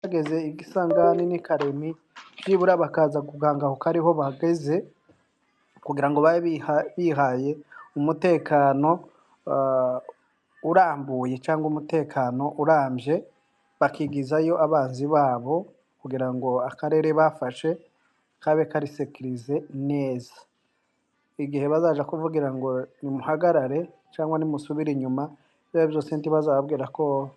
Bageze i Kisangani n'i Karemi, byibura bakaza kugangahuka ariho bageze, kugira ngo babe bihaye umutekano urambuye cyangwa umutekano urambye, bakigizayo abanzi babo kugira ngo akarere bafashe kabe kari sécurisé neza. Igihe bazaja kuvugira ngo nimuhagarare cyangwa nimusubire inyuma, ibyo byose ntibazababwira ko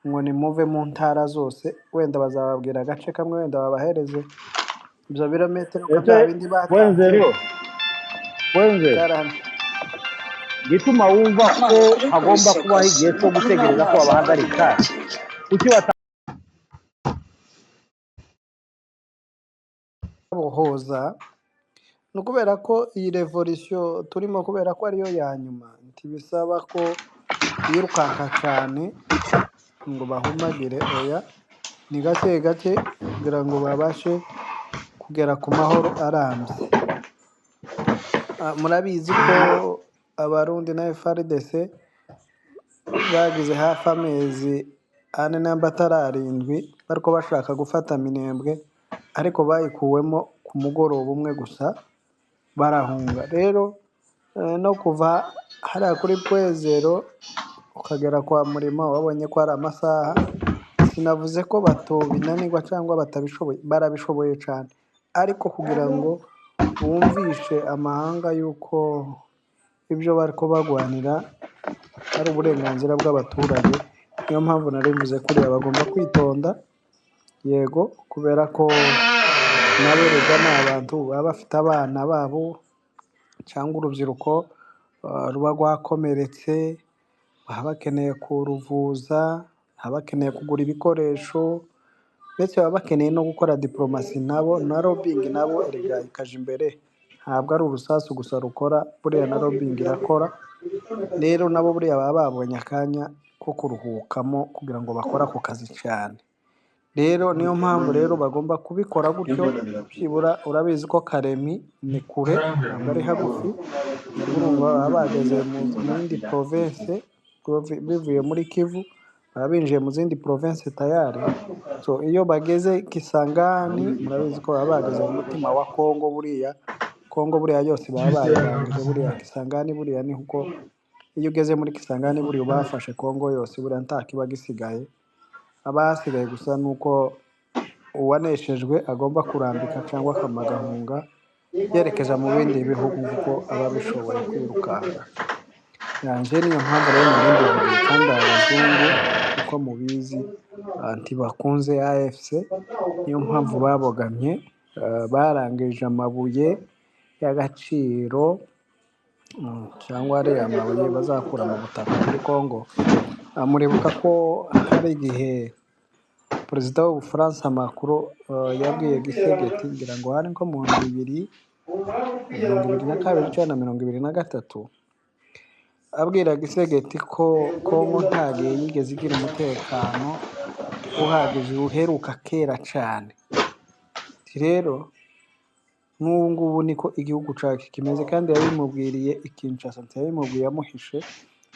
ngo nimuve mu ntara zose, wenda bazababwira agace kamwe, wenda babahereze ibyo birometero nka Ese bya bindi batanze. Wenzero, wenze Karame. Gituma wumva ko hagomba kubaho igihe cyo gutegereza ko babahagarika, kuki Bohoza ni ukubera ko iyi révolution turimo, kubera ko ariyo ya nyuma, ntibisaba ko yirukanka cyane ngo bahumagire. Oya, ni gake gake kugira ngo babashe kugera ku mahoro arambye. Murabizi ko Abarundi na FARDC bagize hafi amezi 4 namba atari 7 bariko bashaka gufata Minembwe, ariko bayikuwemo ku mugoroba umwe gusa, barahunga. Rero no kuva hariya kuri Point Zéro ukagera kwa Murima, wabonye ko ari amasaha. Sinavuze ko batobinanirwa cyangwa batabishoboye, barabishoboye cyane, ariko kugira ngo bumvishe amahanga yuko ibyo bariko bagwanira ari uburenganzira bw'abaturage, niyo mpamvu nari mvuze kuriya bagomba kwitonda. Yego, kubera ko nabo erega ni abantu baba bafite abana babo cyangwa urubyiruko ruba rwakomeretse, baba bakeneye kuruvuza, baba bakeneye kugura ibikoresho, ndetse baba bakeneye no gukora diporomasi nabo na lobbying nabo erega ikaja imbere. Ntabwo ari urusasu gusa rukora, buriya na lobbying irakora. Rero nabo buriya baba babonye akanya ko kuruhukamo kugira ngo bakore ako kazi cyane. Rero niyo mpamvu rero bagomba kubikora gutyo. Byibura urabizi ko Karemi ni kure, ntabwo ari hagufi. Urumva baba bageze mu yindi province, bivuye muri Kivu baba binjiye mu zindi province tayari. So iyo bageze Kisangani, murabizi ko baba bageze mu mutima wa Kongo. Buriya Kongo buriya yose baba bayirangije. Buriya Kisangani buriya ni uko iyo ugeze muri Kisangani buriya uba wafashe Kongo yose, buriya nta kiba gisigaye. Aba hasigaye gusa ni uko uwaneshejwe agomba kurambika cyangwa akamagahunga yerekeza mu bindi bihugu, kuko aba abishoboye kwirukanka. Yanje niyo mpamvu rero nari mbivugiye. Kandi aba bazungu, uko mubizi, ntibakunze AFC, niyo mpamvu babogamye, barangije amabuye y'agaciro, cyangwa ariya mabuye bazakura mu butaka muri Congo. Muribuka ko hari igihe perezida w'Ubufaransa Macron yabwiye Tshisekedi, ngira ngo hari nko mu 2022 cyangwa na 2023, abwira Tshisekedi ko Congo nta gihe yigeze igira umutekano uhagije, uheruka kera cyane. Ati rero n'ubu ngubu niko igihugu cyacu kimeze. Kandi yabimubwiriye i Kinshasa, ntiyabimubwiye amuhishe,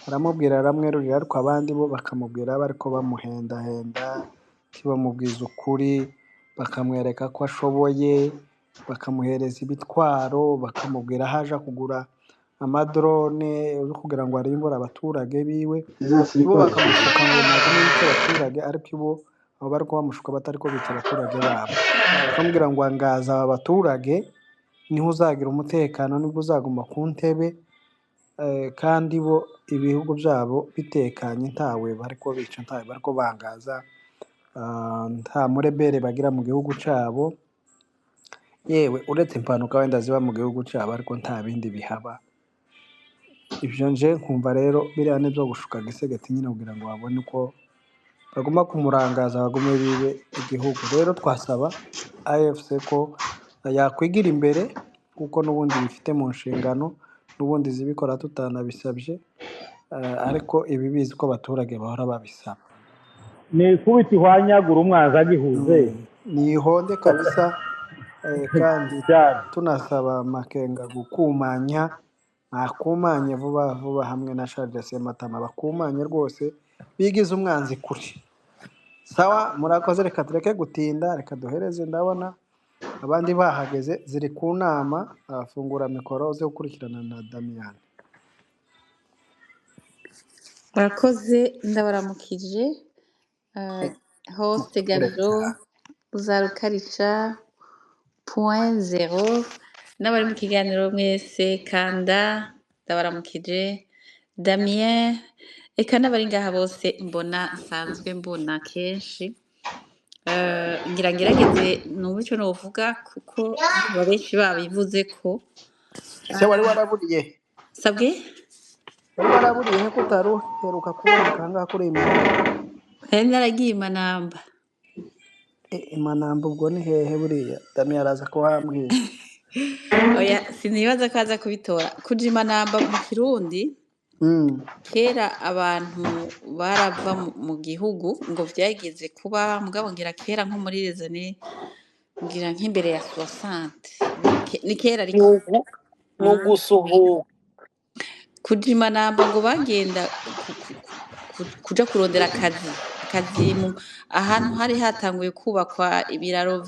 aramubwira aramwerurira. Ariko abandi bo bakamubwira bariko bamuhendahenda, ntibamubwiza ukuri, bakamwereka ko ashoboye, bakamuhereza ibitwaro, bakamubwira aho aja kugura amadrone yo kugira ngo arimbure abaturage biwe. Bo bakamushuka ngo nagume yice abaturage, ariko bo abo bariko bamushuka batariko bica abaturage babo. Bakamubwira ngo angaza aba baturage niho uzagira umutekano, nibwo uzaguma ku ntebe, kandi bo ibihugu byabo bitekanye, ntawe bariko bica, ntawe bariko bangaza, nta murebere bagira mu gihugu cabo. Yewe, uretse impanuka wenda ziba mu gihugu cabo, ariko nta bindi bihaba. Ibyo nje nkumva rero biriya nibyo gushuka Tshisekedi nyine, kugira ngo babone uko baguma kumurangaza, bagume bibe igihugu. Rero twasaba AFC ko yakwigira imbere, kuko n'ubundi bifite mu nshingano, n'ubundi zibikora tutanabisabye, ariko ibi bizi ko abaturage bahora babisaba. Ni ikubita ihwanyagura umwanzi agihuze. Nihonde kabisa, kandi cyane. Tunasaba Makenga gukumanya, nakumanye vuba vuba hamwe na Charles Sematama, bakumanye rwose, bigize umwanzi kure. Sawa, murakoze. Reka tureke gutinda, reka duhereze. Ndabona abandi bahageze ziri ku nama. Afungura mikoro uze gukurikirana na Damiyani. Murakoze, ndabaramukije host Gabiro Uzarukarisha point zero n'abari mu kiganiro mwese. Kanda, ndabaramukije Damien, eka n'abari ngaha bose mbona nsanzwe mbona kenshi. Ngira ngerageze numve ico novuga kuko ndumva benshi babivuze ko. Ese wari waraburiye? Sabwe? Wari waraburiye he ko utari uheruka kuboneka ahangaha kuri iyi mihanda? Nari naragiye imanamba. Imanamba ubwo ni hehe? Buriya Damian araza kuhambwira. Oya, sinibaza ko aza kubitora. Kuja imanamba mu Kirundi, kera abantu barava mu gihugu ngo vyageze kuba, mugabo ngira kera nko muri rezane, ngira nk'imbere ya 60. Ni kera ariko. Ni ugusuhuka. Kuja imanamba ngo bagenda kuja kurondera akazi ahantu hari hatanguye kubakwa ibiraro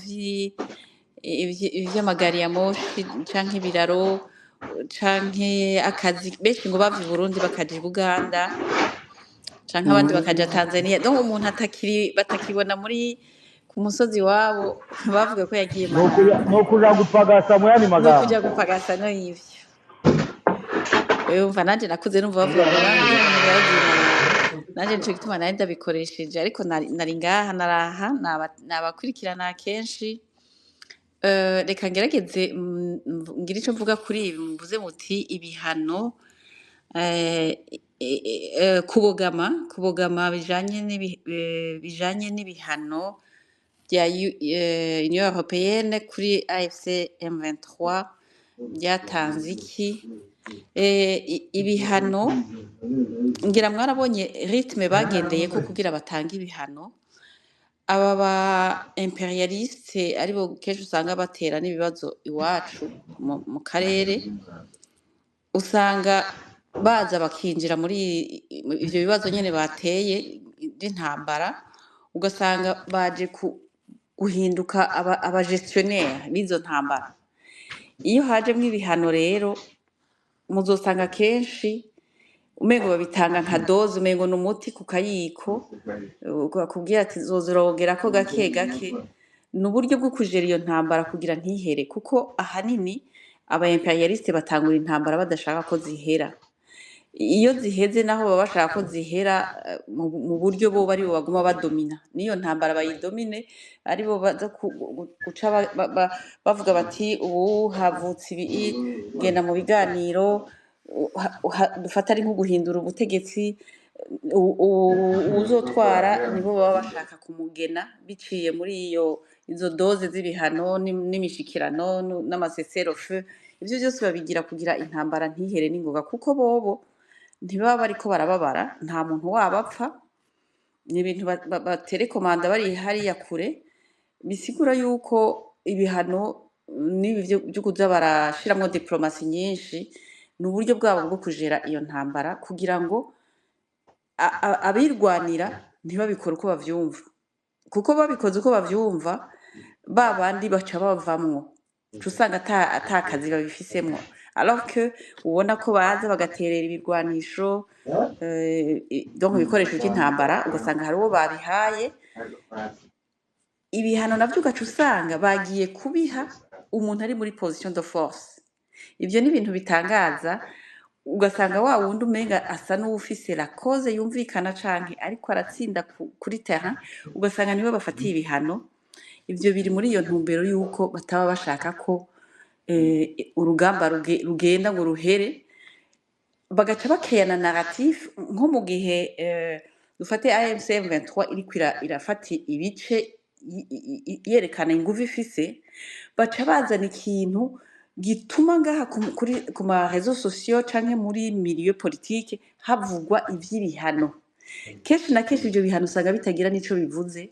vy'amagari ya moshi canke ibiraro canke akazi. Benshi ngo bava i Burundi bakaja i Buganda canke abandi bakaja Tanzania. Donc umuntu atakiri batakibona muri ku musozi wabo bavuga ko yagiye Ni ukuja Manamba. Ni ukuja gupagasa mu yandi No magambo. Kuja gupagasa no ivyo. Umva, nanje nakuze numva bavuga ngo baragiye umuntu ngo yaragiye Manamba. Nanje nico gituma nari ndabikoresheje, ariko nari ngaha naraha nabakurikirana kenshi. Reka ngerageze ngire ico mvuga kuri ibi muvuze muti ibihano, kubogama bijanye n'ibihano bya Union Européenne kuri AFC M23 byatanze iki? Ibihano ngira mwarabonye rythme bagendeyeko kugira batange ibihano. Aba ba impérialiste aribo kenshi usanga batera n'ibibazo iwacu mu karere, usanga baza bakinjira muri ivyo bibazo nyene bateye by'intambara, ugasanga baje guhinduka aba gestionnaire b'izo ntambara. Iyo hajemwo ibihano rero, muzosanga kenshi umengo babitanga nka dose, umengo ni umuti ku kayiko, bakubwira ati zoza urogerako gake gake. Ni uburyo bwo kujera iyo ntambara kugira ntihere, kuko ahanini aba impérialiste batangura intambara badashaka ko zihera. Iyo ziheze naho baba bashaka ko zihera mu buryo bo aribo baguma badomina n'iyo ntambara, bayidomine, aribo baza guca bavuga bati ubu havutse ibi, genda mu biganiro, dufate ari nko guhindura ubutegetsi, uwuzotwara nibo baba bashaka kumugena biciye muri izo dose z'ibihano n'imishikirano n'amacessez-le-feu. Ivyo vyose babigira kugira intambara ntihere n'ingoga, kuko bobo ntibaba bariko barababara, nta muntu wabo apfa. Ni ibintu baterekomanda bari hariya kure. Bisigura yuko ibihano n'ibi vyo kuza barashiramwo diplomatie nyinshi ni uburyo bwabo bwo kujera iyo ntambara kugira ngo abirwanira ntibabikore uko bavyumva, kuko babikoze uko bavyumva ba bandi baca bavamwo, uca usanga ata kazi babifisemwo, alors que ubona ko baza bagaterera ibirwanisho, donc ibikoresho vy'intambara, ugasanga hari uwo babihaye. Ibihano navyo ugaca usanga bagiye kubiha umuntu ari muri position de force. Ivyo ni ibintu bitangaza. Ugasanga wa wundi umenga asa n'uwufise la cause yumvikana canke ariko aratsinda kuri terrain, ugasanga niwe bafatiye ibihano. Ivyo biri muri iyo ntumbero yuko bataba bashaka ko urugamba rugenda ngo ruhere, bagaca bakeyana narratif. Nko mu gihe dufate AFC M23 iriko irafata ibice, yerekana inguvu ifise, baca bazana ikintu gituma ngaha ku ma réseaux sociaux canke muri milieu politique havugwa ivy'ibihano. Kenshi na kenshi ivyo bihano usanga bitagira n'ico bivuze.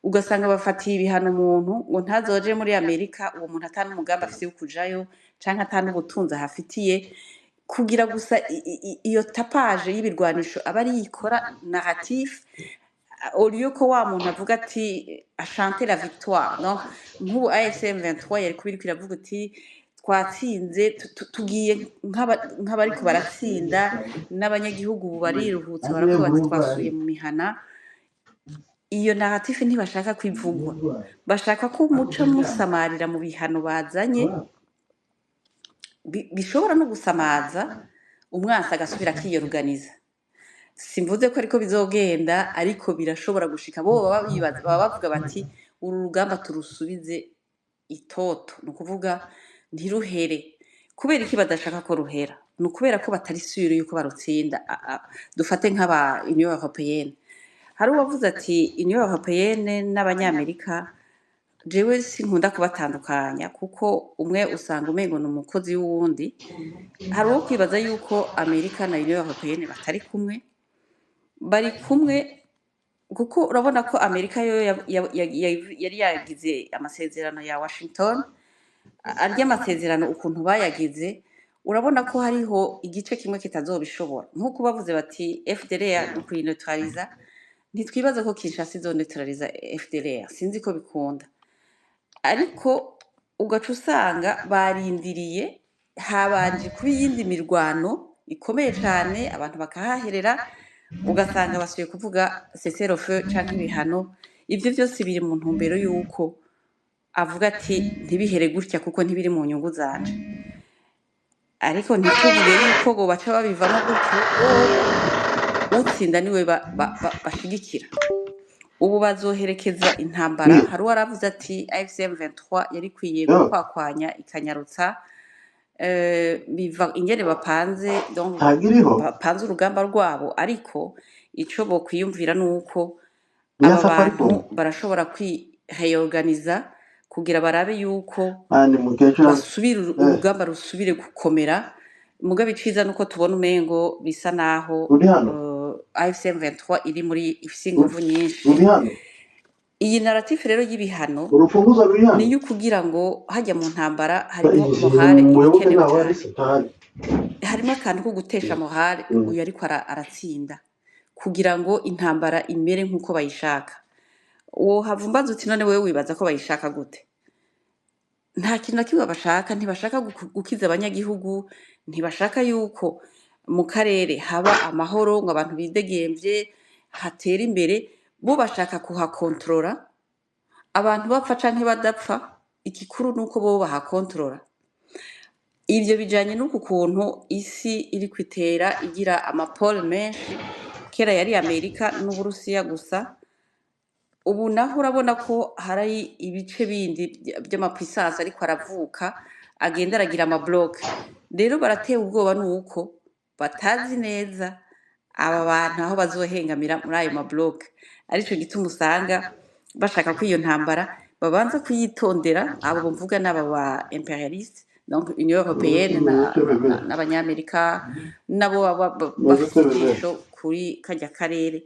Ugasanga bafatiye ibihano umuntu ngo ntazoje muri Amerika, uwo muntu ata n'umugambi afise wo kujayo canke ata n'ubutunzi ahafitiye, kugira gusa iyo tapage y'ibirwanisho aba ariyo ikora narratif. Au lieu ko wa muntu avuga ati a chanter la victoire, donc nk'ubu AFC M23 yari kuba iriko iravuga iti twatsinze, tugiye nk'abariko baratsinda, n'abanyagihugu ubu bariruhutse, baravuga bati twasubiye mu mihana. Iyo narratif ntibashaka kwivugwa, bashaka ko muca musamarira mu bihano bazanye, bishobora no gusamaza umwansi agasubira akiyoruganiza. Simvuze ko ariko bizogenda, ariko birashobora gushika. Bo baba bibaza, baba bavuga bati uru rugamba turusubize itoto, ni ukuvuga ntiruhere. Kubera iki badashaka ko ruhera? Ni ukubera ko batari sûrs yuko barutsinda. Dufate nk'aba Union Européenne, hari uwavuze ati Union Européenne n'Abanyamerika jewe sinkunda kubatandukanya, kuko umwe usanga umengo ni umukozi w'uwundi. Hari uwo kwibaza yuko Amerika na Union Européenne batari kumwe. Bari kumwe, kuko urabona ko Amerika yo yari yagize amasezerano ya Washington. Arya amasezerano ukuntu bayagize, urabona ko hariho igice kimwe kitazobishobora. Nk'uko bavuze bati FDLR ni kuyineutraliza, ntitwibaza ko Kinshasa izoneutraliza FDLR, sinzi ko bikunda. Ariko ugaca usanga barindiriye, habanje kuba iyindi mirwano ikomeye cane, abantu bakahaherera, ugasanga basubiye kuvuga cessez-le-feu canke ibihano. Ivyo vyose biri mu ntumbero y'uko avuga ati ntibihere gutya, kuko ntibiri mu nyungu zanje. Ariko ntituvuge yuko ngo baca babivamo gutyo. Utsinda niwe bashigikira. Ubu bazoherekeza intambara. Hari uwaravuze ati AFC M23 yari ikwiye gukwakwanya ikanyarutsa, biva ingene bapanze, donc Ntabwo iriho. bapanze urugamba rwabo. Ariko ico bokwiyumvira ni uko Niya aba bantu Safaricom. barashobora kwireorganiza kugira barabe yuko Ni mukecuru. basubira, urugamba rusubire gukomera. Mugabe iciza nuko tubona umengo bisa naho Uri hano? AFC M23 iri muri ifise inguvu nyinshi. Uri hano? Iyi narratif rero y'ibihano Urufunguzo ruri hano? niyo kugira ngo hajya mu ntambara harimo morale Umuyoboke ibikenewe ntawe ari cyane. Se ntahari. Harimo akantu ko gutesha morale uyu ariko aratsinda, kugira ngo intambara imere nk'uko bayishaka. Wohava umbaza uti none wewe wibaza ko bayishaka gute? Nta kintu na kimwe bashaka. Ntibashaka gukiza abanyagihugu, ntibashaka yuko mu karere haba amahoro ngo abantu bidegemvye hatere imbere. Bo bashaka kuhakontorora, abantu bapfa canke badapfa, igikuru nuko bo bahakontorora. Ivyo bijanye n'uku kuntu isi iriko itera igira amapôles menshi. Kera yari Amerika n'Uburusiya gusa, ubu naho urabona ko hari ibice bindi vy'amapuissance ariko aravuka, agenda aragira amablocs. Rero baratewe ubwoba nuko batazi neza aba bantu aho bazohengamira muri ayo mablocs, arico gituma usanga bashaka ko iyo ntambara babanza kuyitondera. Abo mvuga n'aba ba impérialiste, donc Union Européenne n'Abanyamerika, nabo baba bafise ijisho kuri karya karere.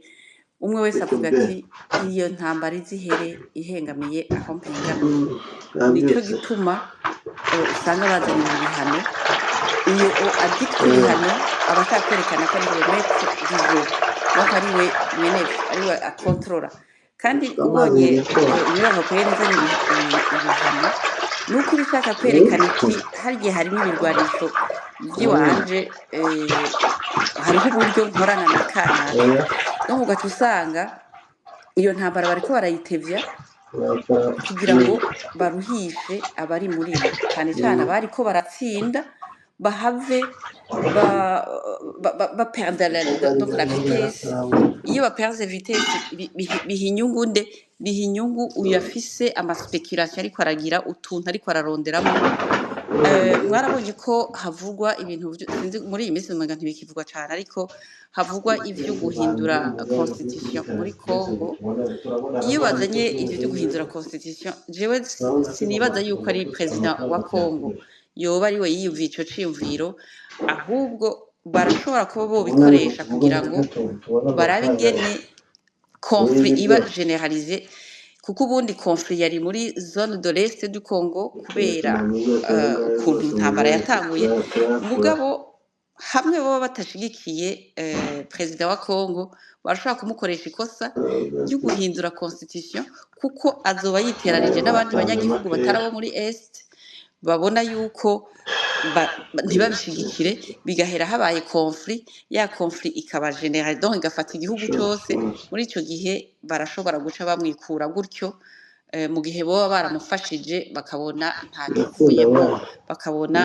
Umwe wese avuga ati iyo ntambara izihere ihengamiye aho mpengamiye. Nico gituma usanga bazanye ibihano. Iyo adicte ibihano aba ashaka kwerekana ko ari we maître du jeu, donc ari we mwene, ari we akontorora. Kandi ubonye Union Européenne izanye ibihano, nuko iba ishaka kwerekana iti harya harimo ibirwanisho by'iwanje, hariho uburyo nkorana na kanaka. Donc ugaca usanga iyo ntambara bariko barayitevya kugira ngo baruhishe abari muri yo, cane cane abariko baratsinda bahave ba perdre donc la vitesse. Iyo baperdre vitesse, biha inyungu nde? Biha inyungu uyu afise amaspéculation, ariko aragira utuntu ariko araronderamo. Mwarabonye ko havugwa ibintu sinzi, muri iyi minsi umenga ntibikivugwa cane, ariko havugwa ivyo guhindura constitution muri Congo. Iyo bazanye ivyo vyo guhindura constitution, jewe sinibaza yuko ari president wa Congo yoba ariwe yiyumviye ico ciyumviro, ahubwo barashobora kuba bobikoresha kugira ngo barabe ingene conflit iba généralisé, kuko ubundi conflit yari muri zone de l'Est du Congo kubera ukuntu intambara yatanguye. Mugabo Hamwe baba batashigikiye perezida wa Congo, barashobora kumukoresha ikosa ryo guhindura constitution, kuko azoba yiteranije n'abandi banyagihugu batari abo muri Est, babona yuko ntibabishigikire, bigahera habaye conflit, ya conflit ikaba général, donc igafata igihugu cyose. Muri ico gihe barashobora guca bamwikura gutyo, mu gihe boba baramufashije bakabona nta kivuyemo, bakabona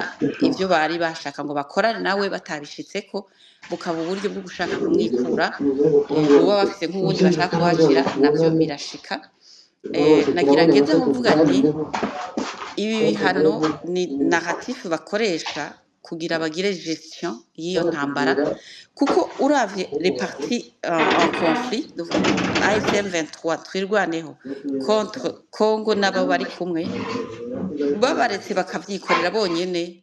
ibyo bari bashaka ngo bakorane nawe batabishitseko, bukaba uburyo bwo gushaka kumwikura. Boba bafise nk'uwundi bashaka kuhashira, navyo birashika. Nagira ngeze aho mvuga nti ibi bihano ni narratif bakoresha kugira bagire gestion y'iyo ntambara, kuko uravye les parties en conflit, AFC M23 Twirwaneho contre Congo n'abo bari kumwe, babaretse bakavyikorera bonyene,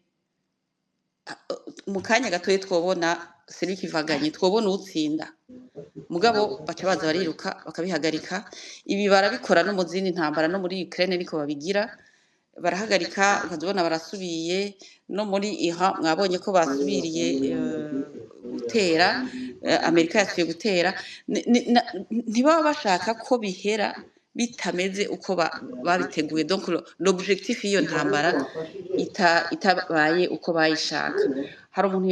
mu kanya gatoya twobona celui qui va gagner, twobona utsinda. Mugabo baca baza bariruka bakabihagarika. Ibi barabikora no mu zindi ntambara, no muri Ukraine niko babigira, barahagarika ukazibona barasubiye. No muri Iran mwabonye ko basubiriye gutera, Amerika yasubiye gutera. Ntibaba bashaka ko bihera bitameze uko babiteguye, donc l'objectif y'iyo ntambara itabaye uko bayishaka. Hari umuntu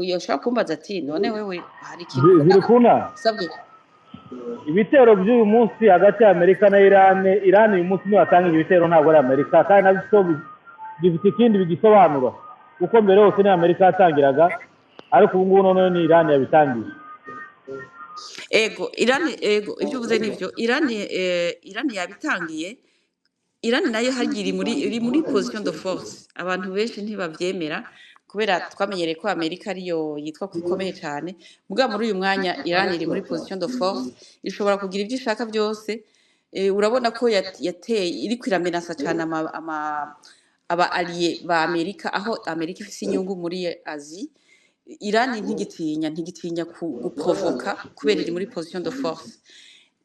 yoshobora kumbaza ati: "None wewe hari ikintu Ziri kuna sabwe?" Ibitero by'uyu munsi hagati ya Amerika na Irani, Irani uyu munsi niyo watanga ibitero, ntabwo ari Amerika, kandi nabyo gifite ikindi bigisobanura, kuko mbere hose ni Amerika yatangiraga, ariko ubu ngubu noneho ni Irani yabitangiye. Ego, Irani, ego, ibyo uvuze nivyo. Irani yabitangiye. Irani nayo harya iri muri position de force. Abantu benshi ntibavyemera kubera twamenyereye ko Amerika ariyo yitwa ko ikomeye cyane. Mugabo muri uyu mwanya Irani iri muri position de force, ishobora kugira ibyo ishaka byose. Urabona ko yateye, iriko iramenasa cyane ama aba alliés ba Amerika, aho Amerika ifise inyungu muri Asie. Irani ntigitinya guprovoka kubera iri muri position de force.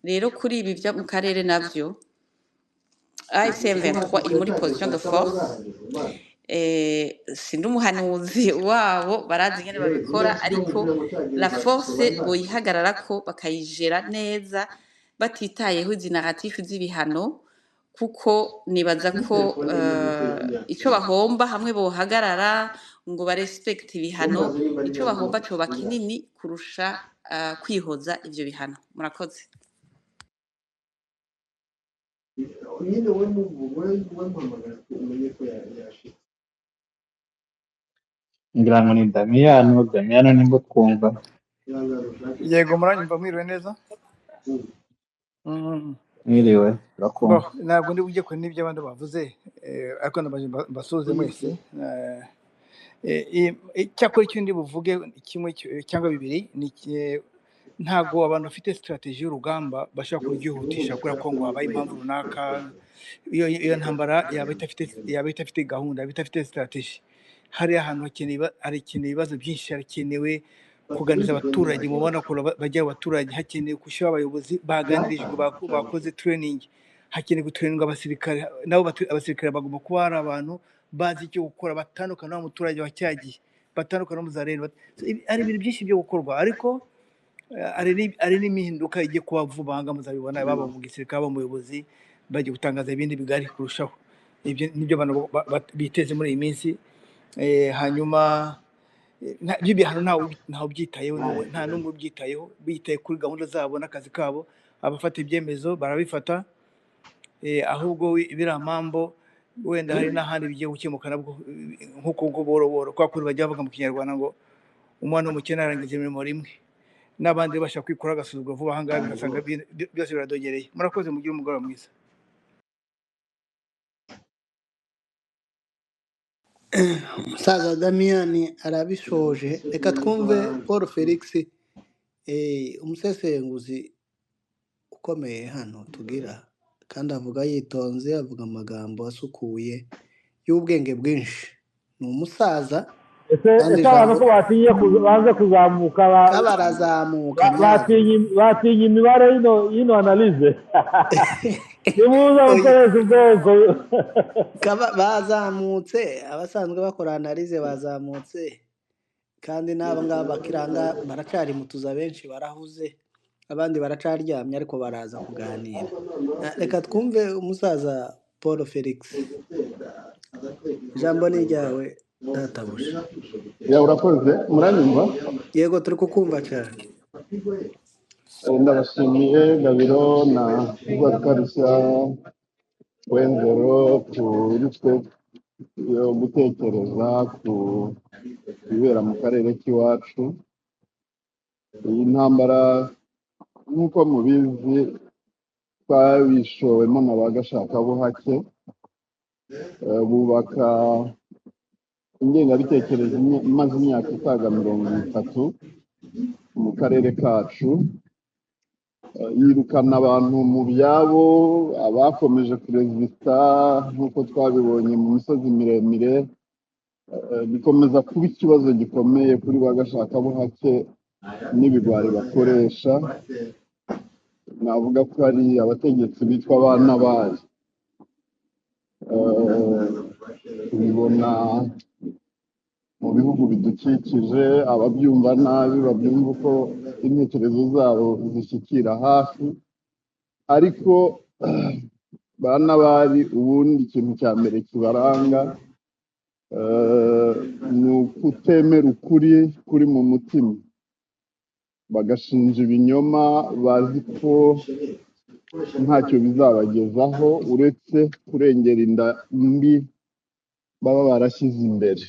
Rero kuri ibi vyo mu karere navyo, AFC M23 iri muri position de force. Sindi umuhanuzi wabo, barazi ingene babikora, ariko la force boyihagararako bakayijera neza, batitayeho izi narratif z'ibihano, kuko nibaza ko ico bahomba hamwe bohagarara ngo barespekte ibihano, ico bahomba coba kinini kurusha kwihoza ivyo bihano. Murakoze. Nyine we muhamagara umenye ko yashitse. Ngira ngo ni Damiyano. Damiyano, nimba twumva? Yego, muranyumva? Mwiriwe neza. Mwiriwe, Bo, turakumva. Ntabwo ndi bujye kure n'ibyo abandi bavuze, ariko ndabaje mbasuhuze mwese. Icyakora icyo ndi buvuge kimwe cyangwa bibiri ni ntabwo abantu bafite strategy y'urugamba bashobora kuryihutisha kubera ko ngo habaye impamvu runaka. Iyo ntambara yaba idafite gahunda, yaba idafite strategy. Hariya ahantu hakenewe ibibazo byinshi, hakenewe kuganiriza abaturage, mubona ukuntu bajya mu baturage, hakenewe gushyiraho abayobozi baganirijwe, bakoze training, hakenewe gutraininga abasirikare nabo. Abasirikare bagomba kuba ari abantu bazi icyo gukora, batandukana n'uwo muturage wa cyagiye, batandukana n'umuzarene. So, hari ibintu byinshi byo gukorwa, ariko hari n'impinduka igiye kuba vuba aha ngaha, muzabibona, baba mu gisirikare, baba mu buyobozi, bagiye gutangaza ibindi bigari kurushaho. Ibyo nibyo abantu biteze muri iyi minsi. Hanyuma ibyo bihano ntawe ubyitayeho, nta n'umwe ubyitayeho. Bitaye kuri gahunda zabo n'akazi kabo, abafata ibyemezo barabifata. Ahubwo biriya mambo wenda hari n'ahandi bigiye gukemuka nabwo, nk'uko ngo boroboro kwa kundi bajya bavuga mu Kinyarwanda ngo umwana w'umukene arangiza imirimo rimwe, n'abandi bashaka kwikura agasuzuguro vuba aha ngaha, bigasanga byose biradogereye. Murakoze, mugire umugoroba mwiza. Umusaza Damiyani arabishoje. Reka twumve Paul Felix, umusesenguzi ukomeye hano tugira, kandi avuga yitonze, avuga amagambo asukuye y'ubwenge bwinshi. Ni umusaza Ese kandi ese abantu ijambo ko batinye banze kuzamuka kabarazamuka nyazo. Batinye imibare y'ino analyse, nimuza Oya, gukoresha ubwonko. Bazamutse, abasanzwe bakora analyse bazamutse. Kandi n'aba ngaba bakiranga baracari mutuza, benshi barahuze, abandi baracaryamye, ariko baraza kuganira. Reka twumve umusaza Paul Felix, ijambo ni iryawe databuja. Ya, urakoze. Muranyumva? Yego, turi kukumva cyane. Ndabashimiye Gabiro na Rwakarishya Wenzero kuri twe yo gutekereza ku bibera mu karere k'iwacu. Iyi ntambara, nk'uko mubizi, twabishowemo na ba gashakabuhake, bubaka ingengabitekerezo imaze imyaka isaga 30 mu karere kacu, yirukana abantu mu byabo, abakomeje kurezista nk'uko twabibonye mu misozi miremire, bikomeza kuba ikibazo gikomeye kuri ba gashakabuhake n'ibigwari bakoresha. Navuga ko ari abategetsi bitwa abana bari. Tubibona mu bihugu bidukikije, ababyumva nabi babyumva uko intekerezo zabo zishyikira hafi, ariko bana bari ubundi ikintu cya mbere kibaranga ni ukutemera ukuri kuri mu mutima, bagashinja ibinyoma bazi ko ntacyo bizabagezaho uretse kurengera inda mbi baba barashyize imbere.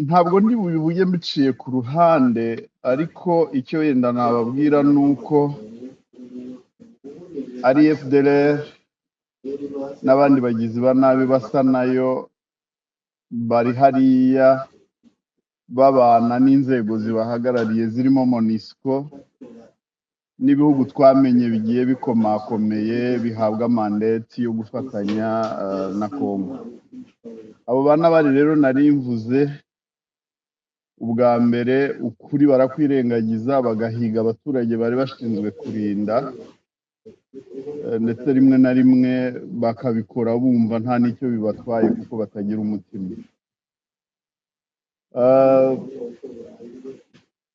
Ntabwo ndi bubivuge mbiciye ku ruhande, ariko icyo wenda nababwira ni uko ari FDLR n'abandi bagizi ba nabi basa nayo bari hariya babana n'inzego zibahagarariye zirimo MONUSCO n'ibihugu twamenye bigiye bikomakomeye bihabwa mandate yo gufatanya na Congo. Abo bana bari rero nari mvuze ubwa mbere, ukuri barakwirengagiza bagahiga abaturage bari bashinzwe kurinda, ndetse rimwe na rimwe bakabikora bumva nta n'icyo bibatwaye kuko batagira umutima.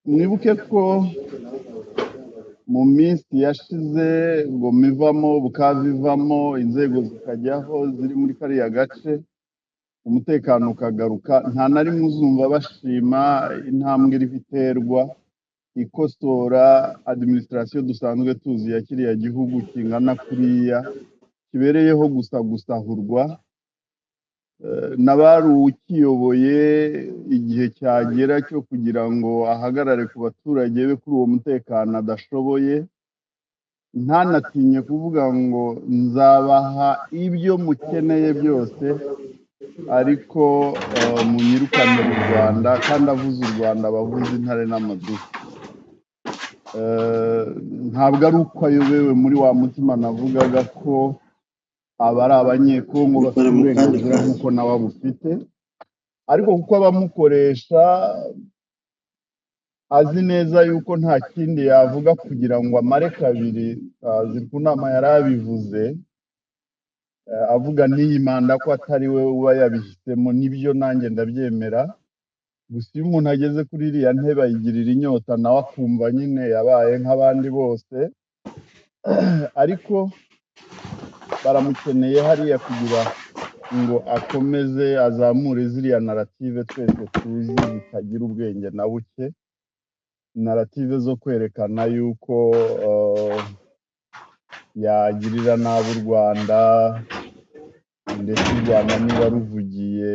Mwibuke ko mu minsi yashize Goma ivamo, Bukavu ivamo, inzego zikajyaho ziri muri kariya gace, umutekano ukagaruka. Nta na rimwe uzumva bashima intambwe iriho iterwa ikosora administration dusanzwe tuzi ya kiriya gihugu kingana kuriya, kibereyeho gusa gusahurwa. N'abari ukiyoboye igihe cyagera cyo kugira ngo ahagarare ku baturage be kuri uwo mutekano adashoboye, ntanatinye kuvuga ngo nzabaha ibyo mukeneye byose, ariko munyirukanire u Rwanda. Kandi avuze u Rwanda abavuze intare n'amadubu. Ntabwo ari uko ayobewe muri wa mutima navugaga ko aba ari Abanyekongo bafite Bikora mu kandi uburenganzira kazi. nk'uko nawe abufite, ariko kuko abamukoresha azi neza yuko nta kindi yavuga kugira ngo amare kabiri. Ziri ku nama yari abivuze, avuga n'iyi manda ko atari we uba yabihisemo. Nibyo, nanjye ndabyemera. Gusa iyo umuntu ageze kuri iriya ntebe ayigirira inyota, nawe akumva nyine yabaye nk'abandi bose, ariko baramukeneye hariya kugira ngo akomeze azamure ziriya narrative twese tuzi zitagira ubwenge na buke, narrative zo kwerekana yuko yagirira nabi u Rwanda, ndetse u Rwanda niba ruvugiye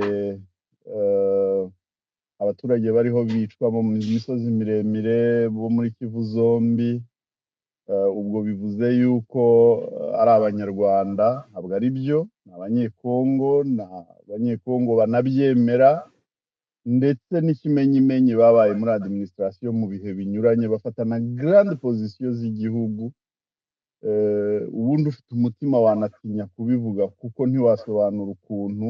abaturage bariho bicwa mu misozi miremire bo muri Kivu zombi, ubwo bivuze yuko ari Abanyarwanda. Ntabwo ari byo, ni Abanyekongo, ni Abanyekongo banabyemera, ndetse n'ikimenyimenyi babaye muri administration mu bihe binyuranye, bafata na grande position z'igihugu. Ubundi ufite umutima wanatinya kubivuga, kuko ntiwasobanura ukuntu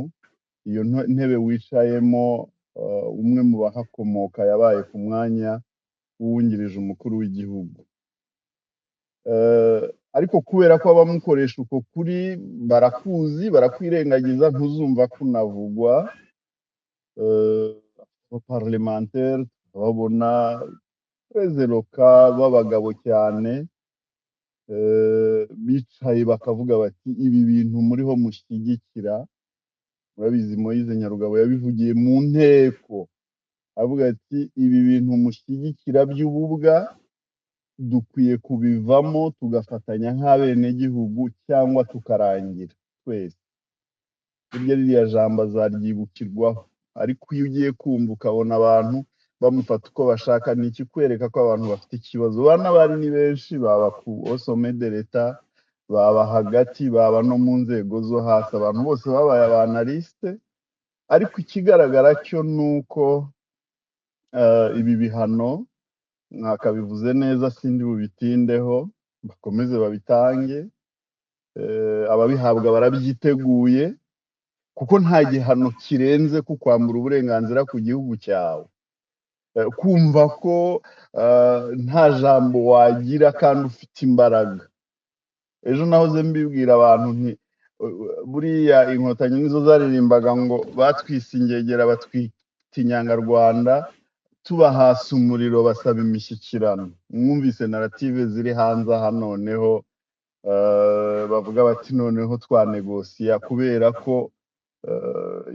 iyo ntebe wicayemo, umwe mu bahakomoka yabaye ku mwanya w'uwungirije umukuru w'igihugu. Ariko kubera ko abamukoresha uko kuri barakuzi, barakwirengagiza, ntuzumva kunavugwa. Abaparlementaire tukababona très éloquents, b'abagabo cyane, bicaye bakavuga bati ibi bintu muriho mushyigikira. Murabizi, Moise Nyarugabo yabivugiye mu nteko, avuga ati ibi bintu mushyigikira by'ububwa dukwiye kubivamo, tugafatanya nk'abenegihugu cyangwa tukarangira twese. Burya ririya jambo azaryibukirwaho. Ariko iyo ugiye kumva ukabona abantu bamufata uko bashaka, ni ikikwereka ko abantu bafite ikibazo. Bana bari ni benshi, baba ku sommet de l'État, baba hagati, baba no mu nzego zo hasi, abantu bose babaye aba analystes. Ariko ikigaragara cyo ni uko ibi bihano mwakabivuze neza, sindi bubitindeho, bakomeze babitange. Ababihabwa barabyiteguye, kuko nta gihano kirenze ku kwambura uburenganzira ku gihugu cyawe. Kumva ko nta jambo wagira kandi ufite imbaraga. Ejo nahoze mbibwira abantu nti buriya Inkotanyi nizo zaririmbaga ngo batwise ingegera, batwita inyangarwanda, tubahasa umuriro basaba imishyikirano. Mwumvise narrative ziri hanze aha noneho, bavuga bati noneho twanegosiya, kubera ko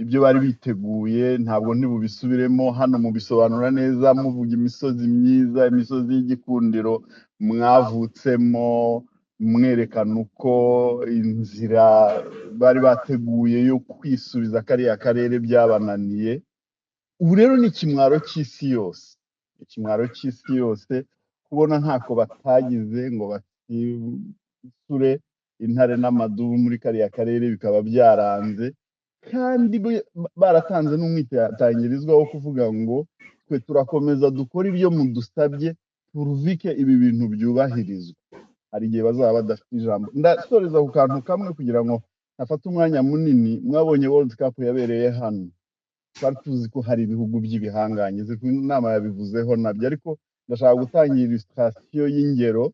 ibyo bari biteguye ntabwo ntibubisubiremo hano, mubisobanura neza, muvuga imisozi myiza, imisozi y'igikundiro mwavutsemo, mwerekana uko inzira bari bateguye yo kwisubiza kariya karere byabananiye. Ubu rero ni ikimwaro cy'isi yose, ikimwaro cy'isi yose kubona ntako batagize ngo batsure intare n'amadubu muri kariya karere, bikaba byaranze, kandi baratanze n'umwitangirizwa wo kuvuga ngo twe turakomeza dukora ibyo mudusabye pourvu que ibi bintu byubahirizwa. Hari igihe bazaba badafite ijambo. Ndasoreza ku kantu kamwe kugira ngo ntafate umwanya munini. Mwabonye World Cup yabereye hano, twari tuzi ko hari ibihugu by'ibihangange, ko inama yabivuzeho nabyo, ariko ndashaka gutanga illustration y'ingero.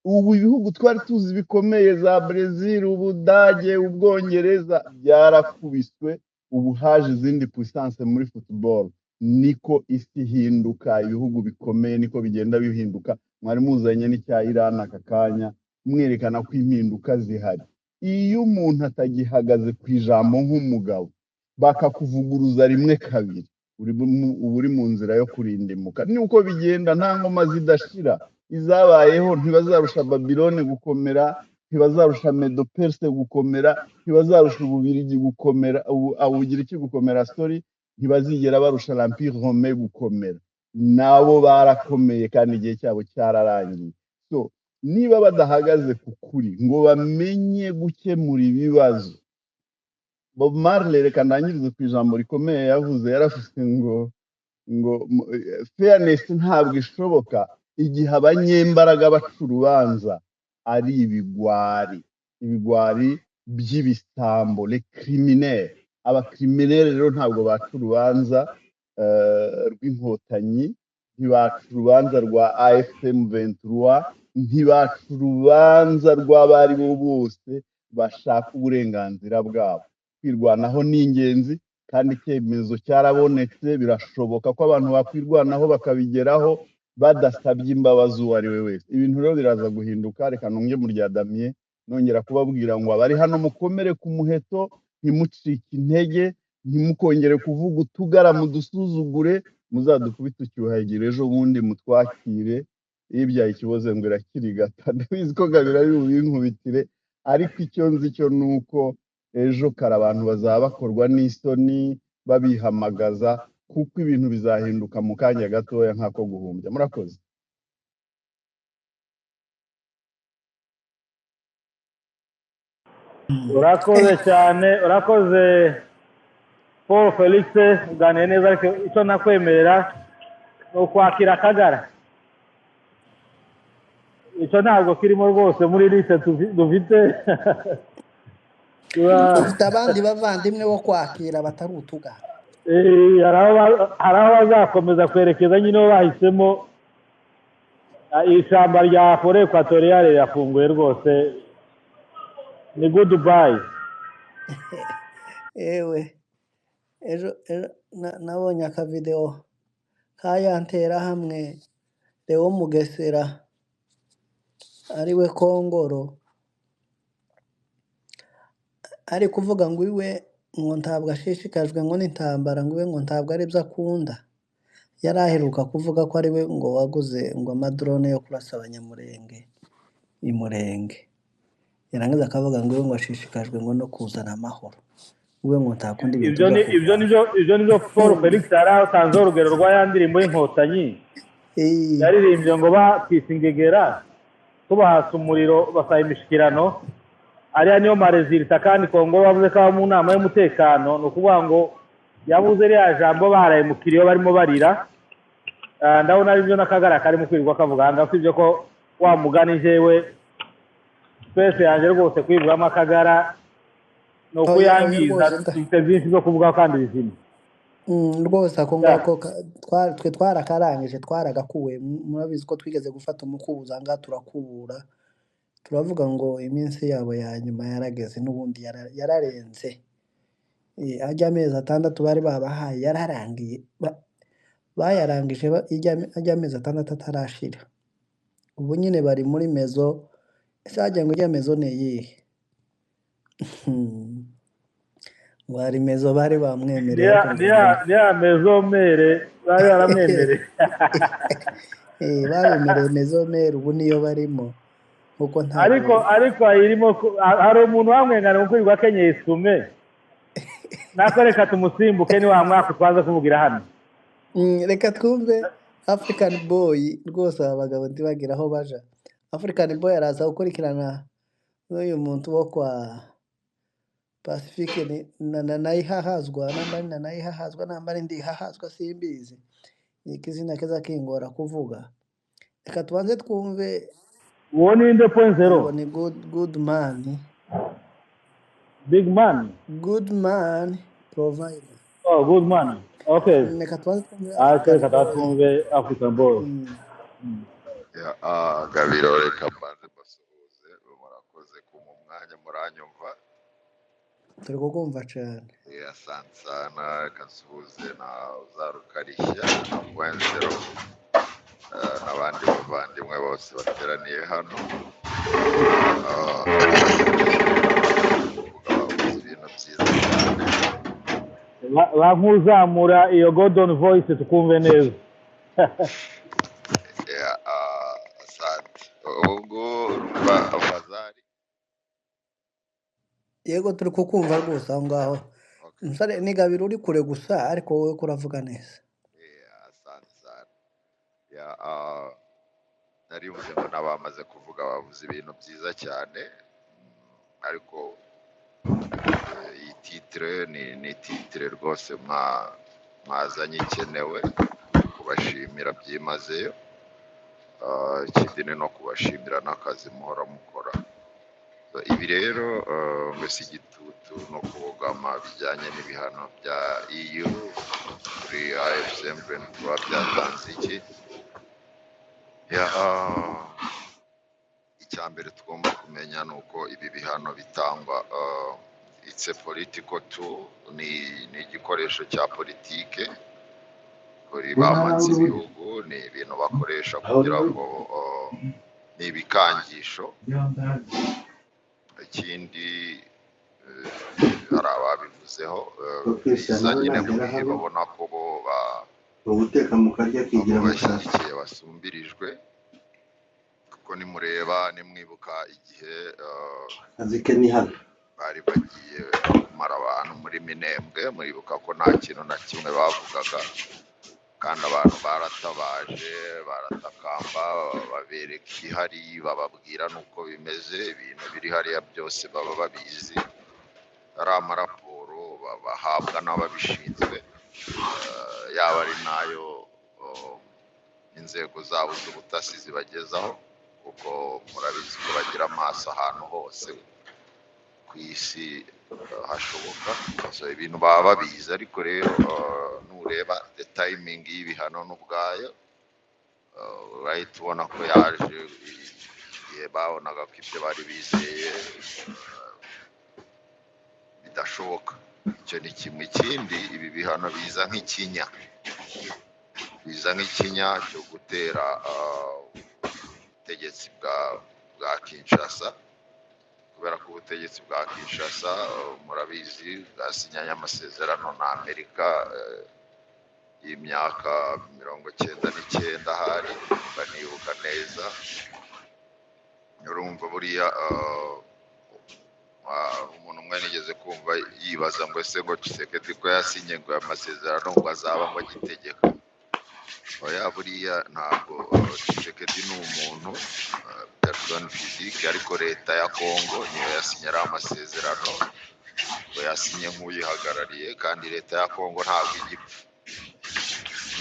Ubu ibihugu twari tuzi bikomeye, za Brazil, Ubudage, Ubwongereza, byarakubiswe. Ubu haje izindi puissance muri football. Niko isi ihinduka, ibihugu bikomeye niko bigenda bihinduka. Mwari muzanye n'icya Iran aka kanya, mwerekana ko impinduka zihari. Iyo umuntu atagihagaze ku ijambo nk'umugabo, bakakuvuguruza rimwe, kabiri, uba uri mu nzira yo kurindimuka. Ni uko bigenda, nta ngoma zidashira. Izabayeho ntibazarusha Babilone gukomera, ntibazarusha Medo Perse gukomera, ntibazarusha Ububirigi gukomera, Ubugiriki gukomera, sorry, ntibazigera barusha l'Empire romain gukomera. Nabo barakomeye kandi igihe cyabo cyararangiye. So niba badahagaze ku kuri ngo bamenye gukemura ibibazo, Bob Marley, reka ndangirize ku ijambo rikomeye yavuze, yaravuze ngo fairness ntabwo ishoboka igihe abanyembaraga baca urubanza ari ibigwari, ibigwari by'ibisambo, les criminels. Abacriminels rero ntabwo baca urubanza rw'Inkotanyi, ntibaca urubanza rwa AFC M23, ntibaca urubanza rw'abari bo bose bashaka uburenganzira bwabo. Kwirwanaho ni ingenzi, kandi icyemezo cyarabonetse, birashoboka ko abantu bakwirwanaho bakabigeraho badasabye imbabazi uwo ari we wese. Ibintu rero biraza guhinduka. Reka nunge mu rya Damien, nongera kubabwira ngo abari hano mukomere ku muheto, ntimucike intege, ntimukongere kuvuga utugara mudusuzugure, muzadukubite icyuhagiro ejo bundi mutwakire. Ibyaye ikiboze ngo irakirigata. Ndabizi ko Gabiro ari bubinkubitire, ariko icyo nzi cyo ni uko ejo kare abantu bazaba bakorwa n'isoni babihamagaza, kuko ibintu bizahinduka mu kanya gatoya nk'ako guhumbya. Murakoze. Urakoze cyane, urakoze Paul Felix, uganiriye neza. Ariko icyo nakwemerera ni ukwakira Akagara, icyo ntabwo kirimo rwose muri liste dufite. Dufite abandi bavandimwe bo kwakira batari utugara. Hari aho bazakomeza kwerekeza nyine, bo bahisemo. Ishyamba rya forêt équatoriale rirafunguye rwose, ni goodbye. Ewe. Ejo nabonye akavideo ka ya nterahamwe Leo Mugesera ariwe Kongoro ari kuvuga ngo iwe ngo ntabwo ashishikajwe ngo n'intambara, ngo iwe ngo ntabwo aribyo akunda. Yari aheruka kuvuga ko ariwe ngo waguze ngo amadrone yo kurasa abanyamurenge i Murenge, yarangiza akavuga ngo iwe ngo ashishikajwe ngo no kuzana amahoro, iwe ngo ntakunda ibintu Ibyo byo ni ibyo kurwana. Nibyo, ibyo nibyo Paul Felix yari atanzeho urugero rwa ya ndirimbo y'Inkotanyi yaririmbye ngo batwise ingegera, tubahasa umuriro, basaba imishikirano. Ariya niyo marezilita. Kandi Kongo bavuze ko aba mu nama y'umutekano, ni ukuvuga ngo yabuze ririya jambo baraye mu kiriyo barimo barira. Ndabona aribyo n'akagara karimo kwirirwa kavuga aha ngaha, usibye ko wa mugani jewe twese yanjye rwose kwivugamo akagara ni Oya oya, ukuyangiza. Rwose nda Dufite byinshi byo kuvuga kandi bizima. Rwose ako Ya. ngako twe twarakarangije, twaragakuwe. Murabizi ko twigeze gufata umukubuzo aha ngaha turakubura, turavuga ngo iminsi yabo ya nyuma yarageze, n'ubundi yararenze. Ajya amezi 6 bari babahaye yararangiye, bayarangije ajya amezi 6 atarashira. Ubu nyine bari muri mezo. Ese wagira ngo ijya mezo ni iyihe? Ngo hari mezo bari bamwemereye, ariko ngo Niya mezomere bari baramwemereye. Babemereye mezomere, ubu niyo barimo kuko ntabwo Ariko irimo hari umuntu wamwengana mu kwirirwa akenyeye isume, nako reka tumusimbuke, ni wa mwaka twaza kuvugira hano. Reka twumve African Boy. Rwose aba bagabo ntibagira aho baja. African Boy araza gukurikirana n'uyu muntu wo kwa Pacifique na nayihahazwa namba ari na nayihahazwa namba ari ndihahazwa, simbizi, ni ikizina kiza kingora kuvuga. Reka tubanze twumve. Uwo ni inde point Ngo zero ni good man. Big man. Good man provider. Oh, good man, okay. Reka tubanze twumve Ah, African reka Boy. twumve African Boy. Ya, Gabiro, reka mbanze mbasuhuze. Murakoze kumpa umwanya, muranyumva? Turi kukumva cyane. Asante sana. Reka nsuhuze na Uzarukarishya na Point Zero n'abandi bavandimwe bose bateraniye hano. Kuvuga bavuze ibintu byiza cyane. Ba nk'uzamura iyo golden voice tukumve neza. Ya, asante. Ubwo urumva Fazari? Yego, turi kukumva rwose aho ngaho. Okay. Musore ni Gabiro uri kure gusa, ariko wowe ko uravuga neza. Asante sana. Ya, nari mvuze ngo n'abamaze kuvuga bavuze ibintu byiza cyane. Ariko iyi titre ni titre rwose mwazanye ikenewe, kubashimira byimazeyo. Ikindi ni no kubashimira n'akazi muhora mukora. So, ibi rero ngo si igitutu no kubogama bijyanye n'ibihano bya EU kuri AFC M23 byatanze iki? Ya, icya mbere tugomba kumenya ni uko ibi bihano bitangwa, it's a political tool, ni igikoresho cya politike kuri bamatse ibihugu, ni ibintu bakoresha kugira ngo ni ibikangisho. Ikindi hari ababivuzeho, biza nyine mu bihe babona ko bo abo bashyigikiye basumbirijwe, kuko nimureba nimwibuka igihe bari bagiye kumara abantu muri Minembwe, muribuka ko nta kintu na kimwe bavugaga, kandi abantu baratabaje, baratakamba, babereka ihari, bababwira n'uko bimeze, ibintu biri hariya byose baba babizi, ari amaraporo bahabwa n'ababishinzwe, yaba ari n'ayo inzego zabo z'ubutasi zibagezaho, kuko murabizi ko bagira amaso ahantu hose ku isi hashoboka. So ibintu baba babizi, ariko rero nureba the timing y'ibihano n'ubwayo, urahita ubona ko yaje igihe babonaga ko ibyo bari bizeye bidashoboka. Birashoboka. Icyo ni kimwe. Ikindi, ibi bihano biza nk'ikinya, biza nk'ikinya cyo gutera ubutegetsi bwa Kinshasa, kubera ko ubutegetsi bwa Kinshasa, murabizi, bwasinyanye amasezerano na Amerika y'imyaka 99 ahari, nimba nibuka neza. Urumva buriya umuntu umwe nigeze kumva yibaza ngo ese ngo Tshisekedi ko yasinye ngo aya masezerano ngo azaba ngo agitegeka? Oya, buriya ntabwo Tshisekedi ni umuntu, personne physique, ariko leta ya Congo niyo yasinye ari amasezerano, ngo yasinye nk'uyihagarariye, kandi leta ya Congo ntabwo igipfa.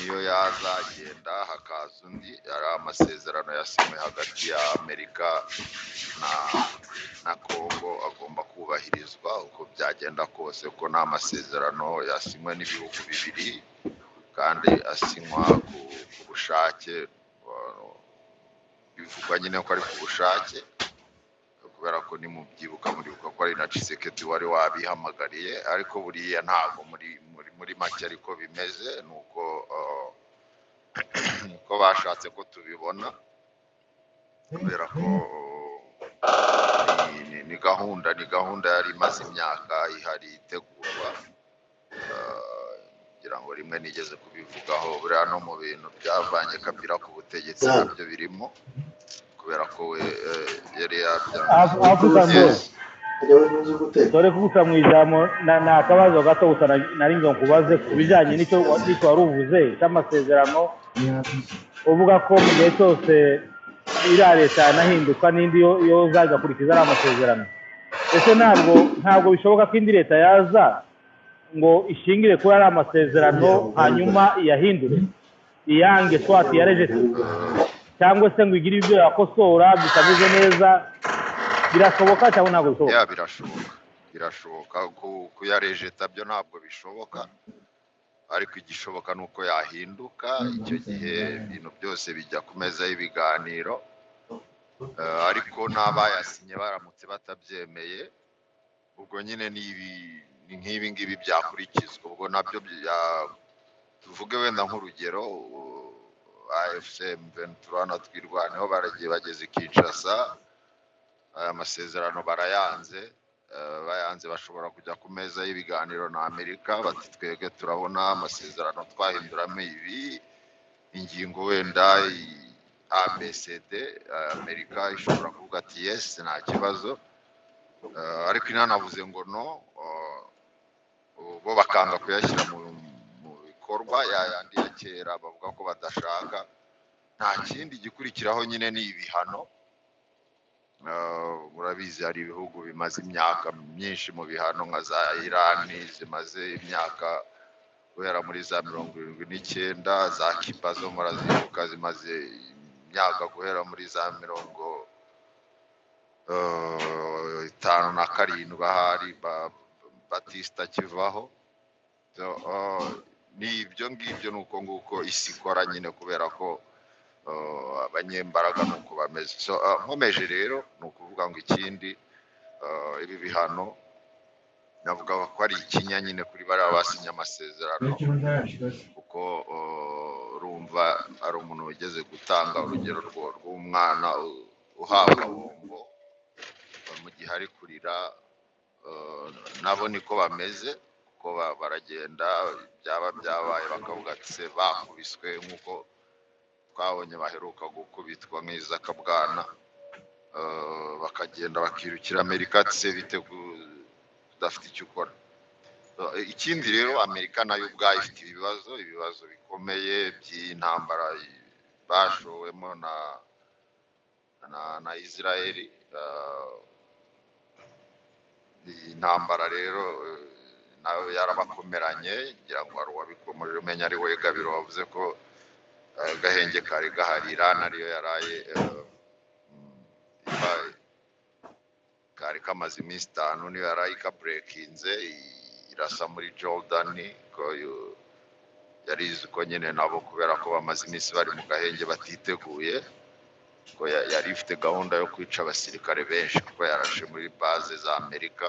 Niyo yazagenda hakaza undi, ari amasezerano yasinywe hagati ya Amerika na Congo agomba kubahirizwa uko byagenda kose, kuko ni amasezerano yasinywe n'ibihugu bibiri kandi asinywa ku bushake. Bivugwa nyine ko ari ku bushake, kubera ko nimubyibuka muribuka ko ari na Tshisekedi wari wabihamagariye. Ariko buriya ntabwo muri make ariko bimeze, ni uko uko bashatse ko tubibona, kubera ko ni gahunda yari imaze imyaka ihari itegurwa. Ngira ngo rimwe nigeze kubivugaho, buriya no mu bintu byavanye Kabila ku butegetsi nabyo birimo, kubera ko we yari yabyanze. African Boy. Yes. Dore kuguca mu ijambo, ni akabazo gato gusa nari ngo nkubaze ku bijyanye n'icyo wari uvuze cy'amasezerano, uvuga ko mu gihe cyose iriya leta yanahinduka n'indi yo zagakurikiza ari amasezerano. Ese ntabwo bishoboka ko indi leta yaza ngo ishingire kuri ari amasezerano, hanyuma iyahindure, iyange, soit iyarejete, cyangwa se ngo igire ibyo yakosora bitameze neza? Birashoboka cyangwa ntabwo bishoboka? Ya, birashoboka, birashoboka. Kuyarejeta byo ntabwo bishoboka, ariko igishoboka ni uko yahinduka. Icyo gihe ibintu byose bijya ku meza y'ibiganiro. Ariko n'abayasinye baramutse batabyemeye, ubwo nyine ni ni nk'ibi ngibi byakurikizwa. Ubwo nabyo tuvuge wenda nk'urugero, AFC M23 na Twirwaneho baragiye bageze i Kinshasa, aya masezerano barayanze. Bayanze, bashobora kujya ku meza y'ibiganiro na Amerika bati: "Twebwe turabona amasezerano twahinduramo ibi, ingingo wenda ABCD." Amerika ishobora kuvuga ati: "Yes, nta kibazo." Ariko inanavuze ngo no, bo bakanga kuyashyira mu bikorwa, ya yandi ya kera bavuga ko badashaka, nta kindi gikurikiraho nyine ni ibihano. Murabizi hari ibihugu bimaze imyaka myinshi mu bihano, nka za Irani zimaze imyaka guhera muri za 79, za Cuba zo murazibuka zimaze imyaka guhera muri za 57 ahari Batista akivaho. So, ni ibyo ngibyo, ni uko nguko isi ikora nyine, kubera ko abanyembaraga ni uko bameze. So, nkomeje rero, ni ukuvuga ngo ikindi, ibi bihano navuga ko ari ikinya nyine kuri bariya basinye amasezerano, kuko urumva ari umuntu wigeze gutanga urugero rw'umwana uhabwa bombo mu gihe ari kurira. Nabo niko bameze, kuko baragenda byaba byabaye bakavuga ati se bakubiswe, nk'uko twabonye baheruka gukubitwa nk'izakabwana, bakagenda bakirukira Amerika ati se bite udafite icyo ukora? Ikindi rero, Amerika nayo ubwayo ifite ibibazo bikomeye by'intambara bashowemo na Israeli. Iyi ntambara rero nayo yarabakomeranye. Ngira ngo hari uwabikomoje, umenya ari we Gabiro, wavuze ko agahenge kari gahari, Iran ariyo yaraye kari kamaze iminsi 5, niyo yaraye ikaburekinze irasa muri Jordan, ko yari izi ko nyine nabo, kubera ko bamaze iminsi bari mu gahenge batiteguye, ko yari ifite gahunda yo kwica abasirikare benshi, kuko yarashe muri base za Amerika.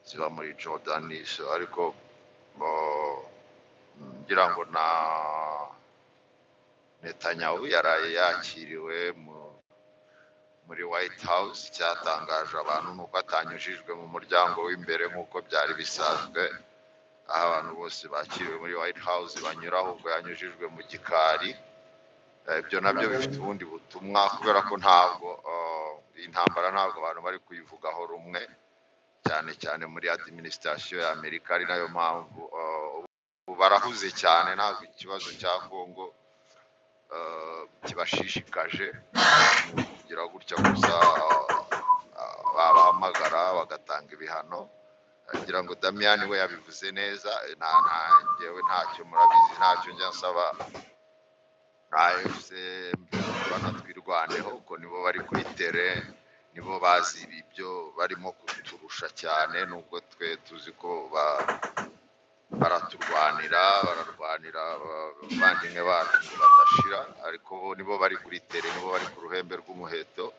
Ziba muri Jordan. So, ariko ngira ngo na Netanyahu yaraye yakiriwe muri White House. Cyatangaje abantu nuko atanyujijwe mu muryango w'imbere nk'uko byari bisanzwe, aho abantu bose bakiriwe muri White House banyura, ahubwo yanyujijwe mu gikari. Ibyo nabyo bifite ubundi butumwa, kubera ko ntabwo iyi ntambara ntabwo abantu bari kuyivugaho rumwe, cyane cyane muri administration ya Amerika, ari nayo mpamvu ubu barahuze cyane. Ntabwo ikibazo cya Congo kibashishikaje. Ni ukugira gutya gusa, babahamagara bagatanga ibihano. Ngira ngo Damiyani we yabivuze neza. Nta njyewe ntacyo, murabizi, ntacyo njya nsaba na AFC banatwirwaneho, kuko nibo bari kuri terrain, nibo bazi ibyo barimo kuturusha cyane, nubwo twe tuzi ko baraturwanira, bararwanira abavandimwe bacu ngo badashira, ariko bo nibo bari kuri terrain, nibo bari ku ruhembe rw'umuheto.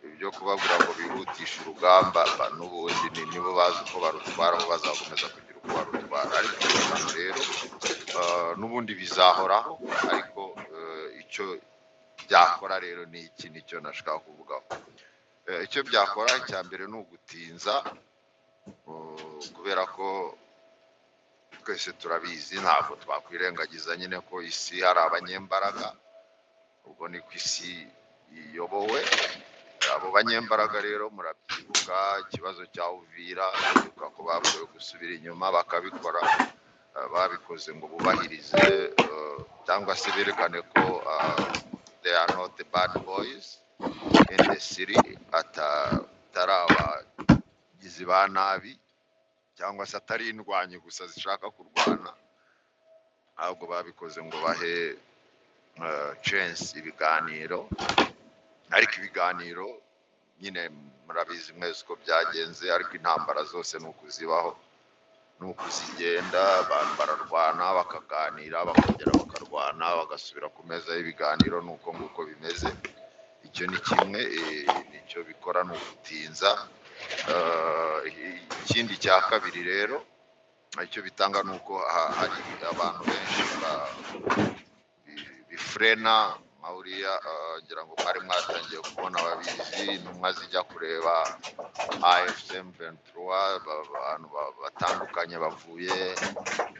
Ibyo kubabwira ngo bihutishe urugamba, n'ubundi nibo bazi uko barutwara, bo bazakomeza kugira uko barutwara. Ariko ibihano rero n'ubundi bizahoraho. Ariko icyo byakora rero ni iki? Nicyo nashaka kuvugaho. Icyo byakora icya mbere ni ugutinza, kubera ko twese turabizi, ntabwo twakwirengagiza nyine ko isi hari abanyembaraga. Ubwo niko isi iyobowe. Abo banyembaraga rero murabyibuka ikibazo cya Uvira, muribuka ko bavuye gusubira inyuma bakabikora. Babikoze ngo bubahirize cyangwa se berekane ko they are not the bad boys in the city, atari abagizi ba nabi cyangwa se atari indwanyi gusa zishaka kurwana, ahubwo babikoze ngo bahe chance ibiganiro. Ariko ibiganiro nyine murabizi mwese uko byagenze. Ariko intambara zose ni ukuzibaho, ni ukuzigenda. Abantu bararwana, bakaganira, bakongera bakarwana, bagasubira ku meza y'ibiganiro. Ni uko nguko bimeze. Icyo ni kimwe. Nicyo bikora, ni ugutinza. Ikindi cya kabiri rero, icyo bitanga ni uko hari abantu benshi bifrena nka uriya, ngira ngo mwari mwatangiye kubona ababizi, intumwa zijya kureba AFC M23, abantu batandukanye bavuye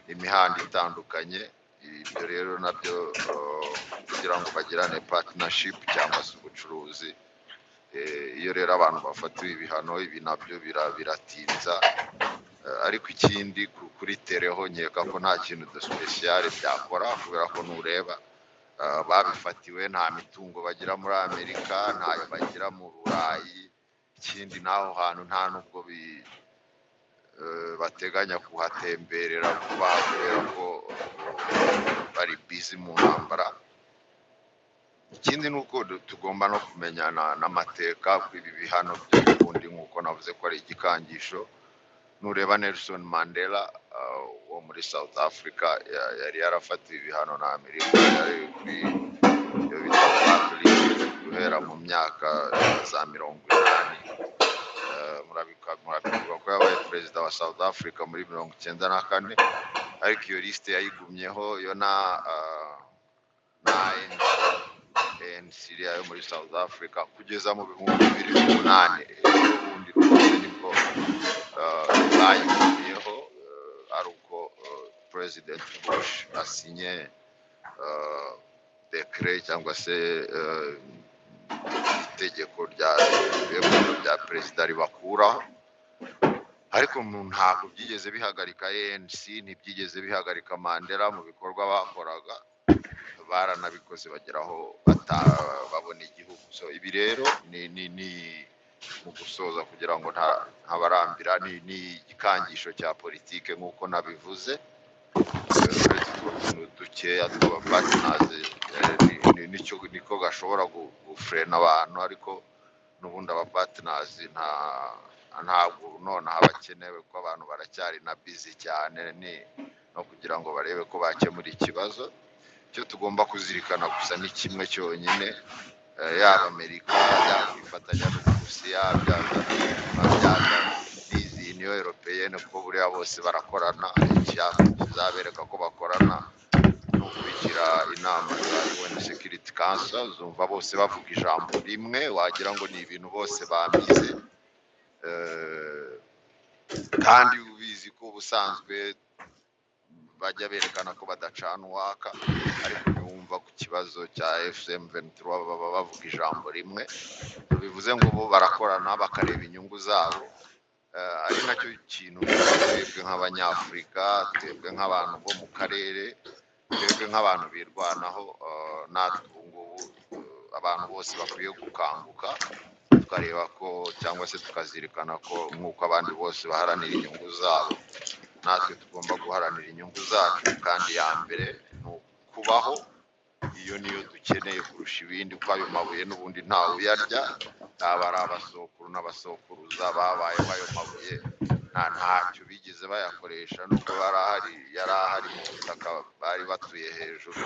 imihanda itandukanye. Ibyo rero nabyo kugira ngo bagirane partnership cyangwa se ubucuruzi. Iyo rero abantu bafatiwe ibihano, ibi nabyo biratinza. Ariko ikindi, kuri terrain ho nkeka ko nta kintu de spécial byakora, kubera ko nureba babifatiwe nta mitungo bagira muri Amerika, ntayo bagira mu Burayi. Ikindi, n'aho hantu nta nubwo bateganya kuhatemberera vuba, kubera ko bari busy mu ntambara. Ikindi ni uko tugomba no kumenya n'amateka ibi bihano by'ubundi, nk'uko navuze ko ari igikangisho. Nureba Nelson Mandela wo muri South Africa, yari yarafatiwe ibihano na Amerika, yari kuri iyo bita blacklist guhera mu myaka za 80. Murabyibuka ko yabaye perezida wa South Africa muri 94, ariko iyo lisite yayigumyeho yo na ANC yo muri South Africa kugeza mu 2008. Ejo bundi rwose nibwo bayikuyeho, ari uko President Bush asinye décret cyangwa se itegeko rya perezida ribakuraho. Ariko ntabwo byigeze bihagarika ANC, ntibyigeze bihagarika Mandela mu bikorwa bakoraga. Baranabikoze bageraho babona igihugu. So ibi rero ni mu gusoza, kugira ngo ntabarambira, ni igikangisho cya politike nk'uko nabivuze. Uretse utwo tuntu dukeya tw'aba partners, nicyo niko gashobora gufrena abantu. Ariko n'ubundi aba partners ntabwo nonaha bakenewe, kuko abantu baracyari na busy cyane ni no kugira ngo barebe ko bakemura ikibazo. Icyo tugomba kuzirikana gusa ni kimwe cyonyine: yaba Amerika, yaba kwifatanya n'Uburusiya, byaba n'izi Union Européenne. européenne, kuko buriya bose barakorana. Kizabereka ko bakorana ni ukurikira inama za UN Security Council, zumva bose bavuga ijambo rimwe, wagira ngo ni ibintu bose bamize. Kandi ubizi ko ubusanzwe bajya berekana ko badacana uwaka, ariko ntiwumva ku kibazo cya AFC M23 baba bavuga ijambo rimwe. Bivuze ngo bo barakorana, bakareba inyungu zabo, ari nacyo kintu twebwe nk'Abanyafurika, twebwe nk'abantu bo mu karere, twebwe nk'abantu birwanaho, natwe ubu ngubu, abantu bose bakwiye gukanguka, tukareba ko cyangwa se tukazirikana ko nk'uko abandi bose baharanira inyungu zabo, natwe tugomba guharanira inyungu zacu. Kandi ya mbere ni ukubaho, iyo niyo dukeneye kurusha ibindi, kuko ayo mabuye n'ubundi ntawe uyarya, yaba ari abasokuru n'abasokuruza babayeho ayo mabuye ntacyo bigeze bayakoresha, nubwo bari ahari, yari ahari mu butaka bari batuye hejuru.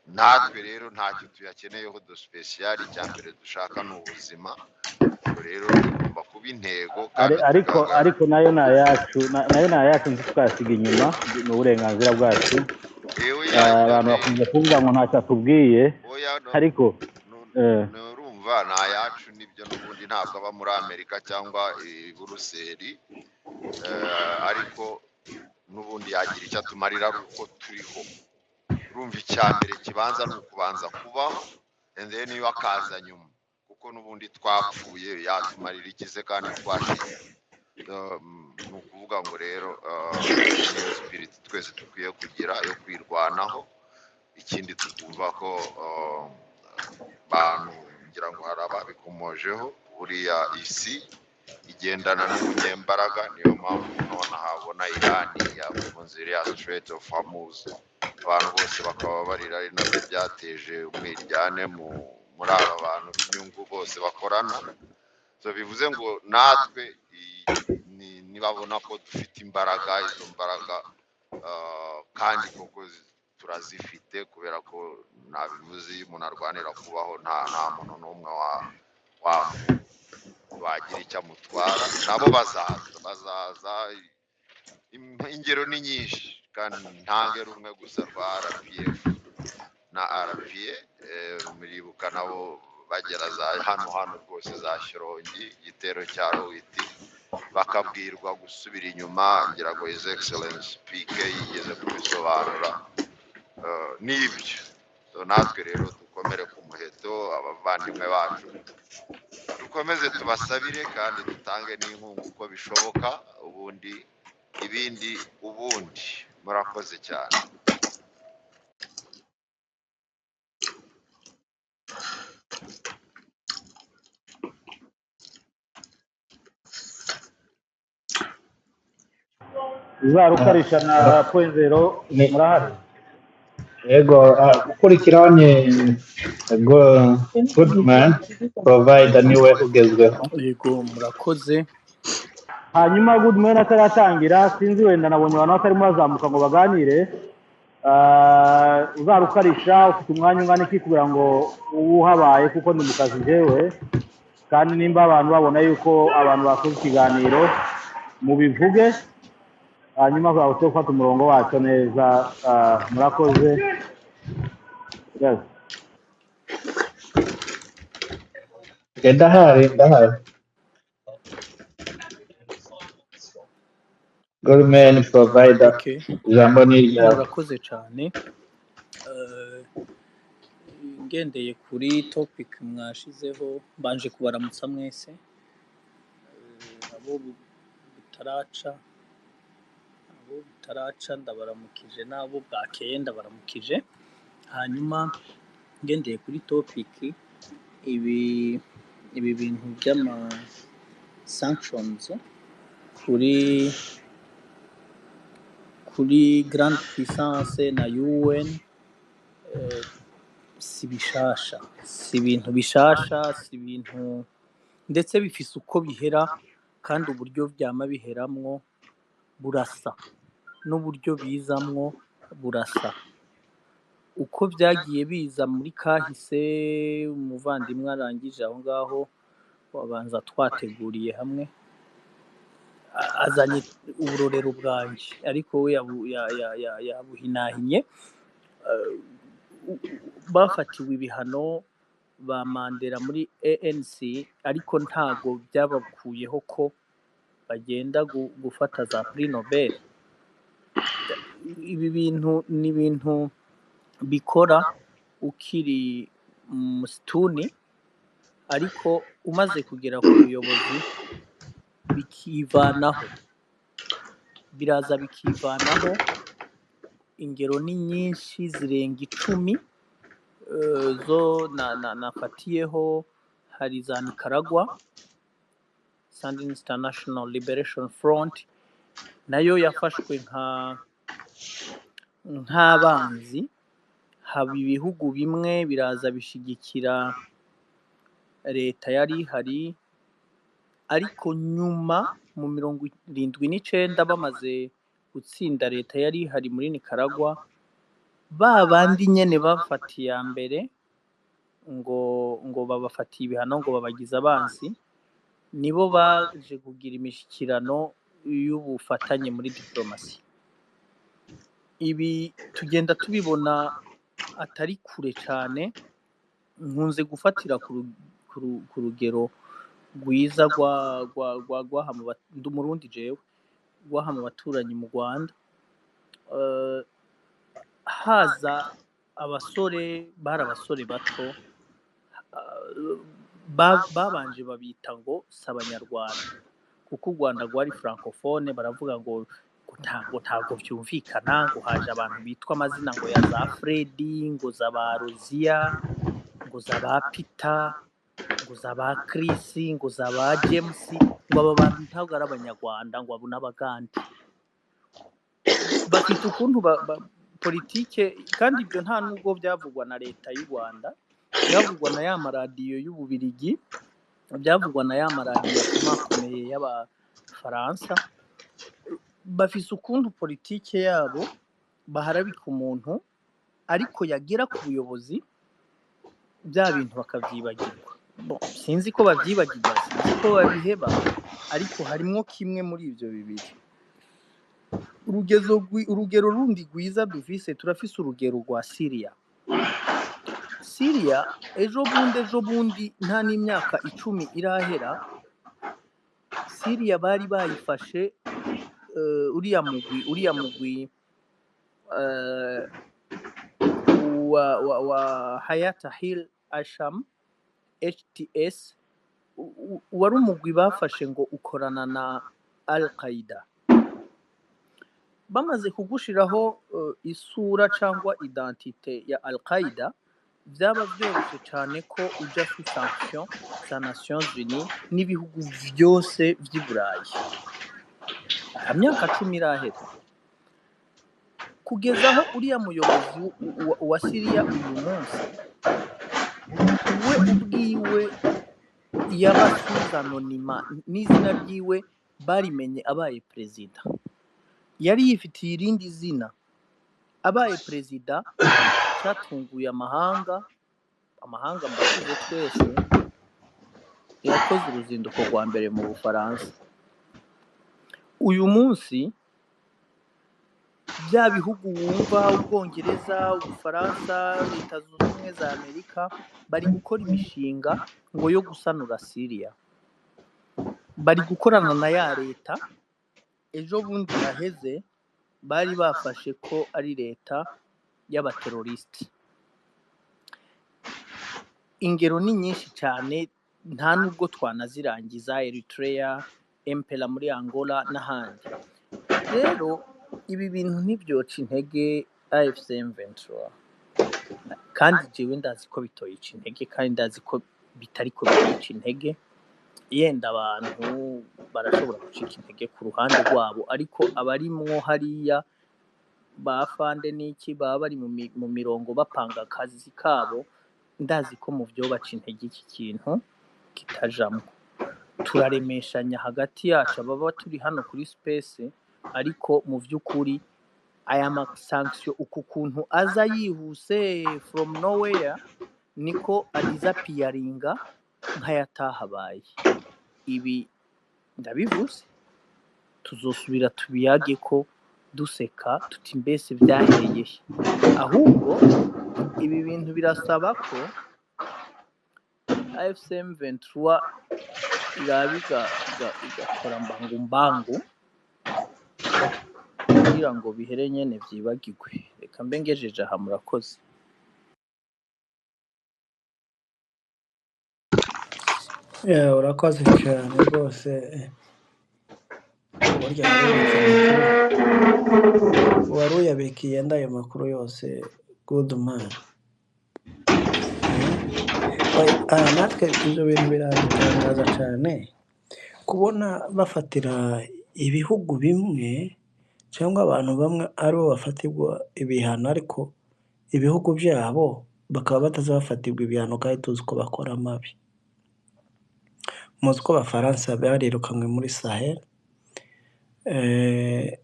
Natwe rero ntacyo tuyakeneyeho de spécial. Icya mbere dushaka ni ubuzima. Ubwo rero bigomba kuba intego kandi Ariko tugahagarara. Ariko nayo ni ayacu, nayo ni ayacu, ntitwasiga inyuma, ni uburenganzira bwacu. Ewe. Abantu bakunze kuvuga ngo ntacyo atubwiye, Oya, no, ariko nurumva ni ayacu nibyo, n'ubundi ntabwo aba muri Amerika cyangwa i Buruseli, ariko n'ubundi yagira icyo atumarira ari uko turiho. Urumva, icya mbere kibanza ni ukubanza kubaho, and then iyo akaza nyuma, kuko n'ubundi twapfuye yatumarira ikize kandi twashize? Ni ukuvuga ngo rero niyo spirit twese dukwiye kugira yo kwirwanaho. Ikindi, tukumva ko bantu, ngira ngo hari ababikomojeho, buriya isi igendana n'umunyembaraga. Niyo mpamvu none habona Irani yafunze iriya Strait of Hormuz, abantu bose bakaba barira, ari nabyo byateje umwiryane muri aba bantu b'inyungu bose bakorana. So bivuze ngo natwe nibabona ko dufite imbaraga, izo mbaraga kandi koko turazifite, kubera ko nabivuze, iyo umuntu arwanira kubaho nta muntu n'umwe wa wagira icyo amutwara. Nabo bazaza. Ingero ni nyinshi, kandi ntange rumwe gusa rwa RPF na RPA. Muribuka nabo bagera za hano rwose za Shyorongi, igitero cya Rowiti, bakabwirwa gusubira inyuma. Ngira ngo His Excellence PK yigeze kubisobanura. Nibyo. So natwe rero dukomere ku muheto, abavandimwe bacu dukomeze tubasabire kandi dutange n'inkunga uko bishoboka, ubundi ibindi ubundi. Murakoze cyane. Uzarukarisha na Point Zero. Ni murahari? Yego, gukurikiraho ni Goodman Provider, niwe ugezweho. Yego, murakoze. Hanyuma Goodman ataratangira, sinzi, wenda nabonye abantu batarimo bazamuka ngo baganire. Uzarukarisha ufite umwanya ungana iki kugira ngo ube uhabaye? Kuko ni mu kazi jewe, kandi nimba abantu babona yuko abantu bakoze ikiganiro mubivuge, hanyuma kugira gufata umurongo wacyo neza. Murakoze. Yes. Ndahari, ndahari. Goodman Provider, Okay. ijambo ni iryawe. Murakoze cyane. Ngendeye kuri topic mwashizeho, mbanje kubaramutsa mwese. Abo butaraca, abo butaraca ndabaramukije, n'abo bwakeye ndabaramukije. Hanyuma ngendeye kuri topic, ibi bintu by'ama sanctions kuri grande puissance na UN, si bishasha, si ibintu bishasha, si ibintu ndetse bifise uko bihera, kandi uburyo byama biheramwo burasa n'uburyo bizamwo burasa. Uko byagiye biza muri kahise, umuvandimwe arangije aho ngaho wabanza twateguriye hamwe. Azanye uburorero bwanjye, ariko we yabuhinahinye. Bafatiwe ibihano ba Mandela muri ANC, ariko ntago byabakuyeho ko bagenda gufata za Prix Nobel. Ibi bintu ni ibintu bikora ukiri musituni, ariko umaze kugera ku buyobozi bikivanaho, biraza bikivanaho. Ingero ni nyinshi, zirenga 10 zo nafatiyeho. Hari za Nicaragua, Sandinista National Liberation Front nayo yafashwe nk'abanzi. Haba ibihugu bimwe biraza bishyigikira leta yari ihari, ariko nyuma mu 79 bamaze gutsinda leta yari ihari muri Nicaragua, ba bandi nyene bafatiye iya mbere ngo babafatiye ibihano, ngo babagize abansi, nibo baje kugira imishyikirano y'ubufatanye muri diplomasi. Ibi tugenda tubibona atari kure cyane. Nkunze gufatira ku rugero rwiza rwaha mu ndi Umurundi jewe, rwaha mu baturanyi mu Rwanda. Haza abasore, bari abasore bato, babanje babita ngo si Abanyarwanda, kuko u Rwanda rwari francophone. Baravuga ngo ntabwo byumvikana, ngo haje abantu bitwa amazina ngo ya za Fredi, ngo za ba Roziya, ngo za ba Peter, ngo za ba Chris, ngo za ba James, ngo aba bantu ntabwo ari Abanyarwanda, ngo abo n'Abagande. Bafite ukuntu politike, kandi ibyo nta nubwo byavugwa na leta y'u Rwanda, byavugwa na ya maradiyo y'Ububirigi, byavugwa na ya maradiyo akomakomeye y'Abafaransa. Bafise ukuntu politike yabo baharabika umuntu, ariko yagera ku buyobozi bya bintu bakabyibagirwa. Bon, sinzi ko babyibagirwa, sinzi ko babiheba, ariko harimwo kimwe muri ibyo bibiri. Urugero rundi rwiza dufise, turafise urugero rwa Syria. Syria ejo bundi nta n'imyaka 10 irahera, Syria bari bayifashe uriya mugwi wa Hayat Tahrir al-Sham, HTS, wari umugwi bafashe ngo ukorana na Al Qaeda. Bamaze kugushiraho isura cyangwa identité ya Al Qaeda, byaba byoroshye cyane ko uja sous sanction za Nations Unies n'ibihugu byose vy'i Burayi. Nta myaka 10 irahera, kugeza aho uriya muyobozi wa Siriya uyu munsi we ubwiwe yaba sous anonymat, n'izina ryiwe barimenye abaye perezida. Yari yifitiye irindi zina. Abaye perezida, cyatunguye amahanga, amahanga mbakuze twese, yakoze uruzinduko rwa mbere mu Bufaransa. Uyu munsi bya bihugu wumva, Ubwongereza, Ubufaransa, Leta Zunze Ubumwe za Amerika, bari gukora imishinga ngo yo gusanura Siriya, bari gukorana na ya leta ejo bundi haheze bari bafashe ko ari leta y'abaterorisite. Ingero ni nyinshi cyane, nta nubwo twanazirangiza: Eritrea, MPLA muri Angola n'ahandi. Rero ibi bintu ntibyoca intege AFC M23, kandi jewe ndazi ko bitoyica intege, kandi ndazi ko bitariko birica intege. Yenda abantu barashobora gucika intege ku ruhande rwabo, ariko abarimwo hariya ba fande n'iki baba bari mu mirongo bapanga akazi kabo, ndazi ko mu vyobaca intege iki kintu kitajamwo. Turaremeshanya hagati yacu ababa turi hano kuri space, ariko mu vy'ukuri aya ma sanction uku kuntu aza yihuse from nowhere, niko adisapiyaringa nk'ayatahabaye. Ibi ndabivuze. Tuzosubira tubiyage ko duseka tuti mbese byahereye he? Ahubwo ibi bintu birasaba ko AFC M23 iraba igakora mbangu mbangu kugira ngo bihere nyene vyibagirwe. Reka mbe ngejeje aha, murakoze. Yeah, urakoze cyane rwose. Burya wari ubitse amakuru, wari uyabikiye ndayo makuru yose, good man. Natwe ibyo bintu biradutangaza cyane kubona bafatira ibihugu bimwe cyangwa abantu bamwe aribo bafatirwa ibihano, ariko ibihugu byabo bakaba batazafatirwa ibihano kandi tuzi ko bakora amabi. Muzi ko Abafaransa barirukanywe muri Sahel, eh,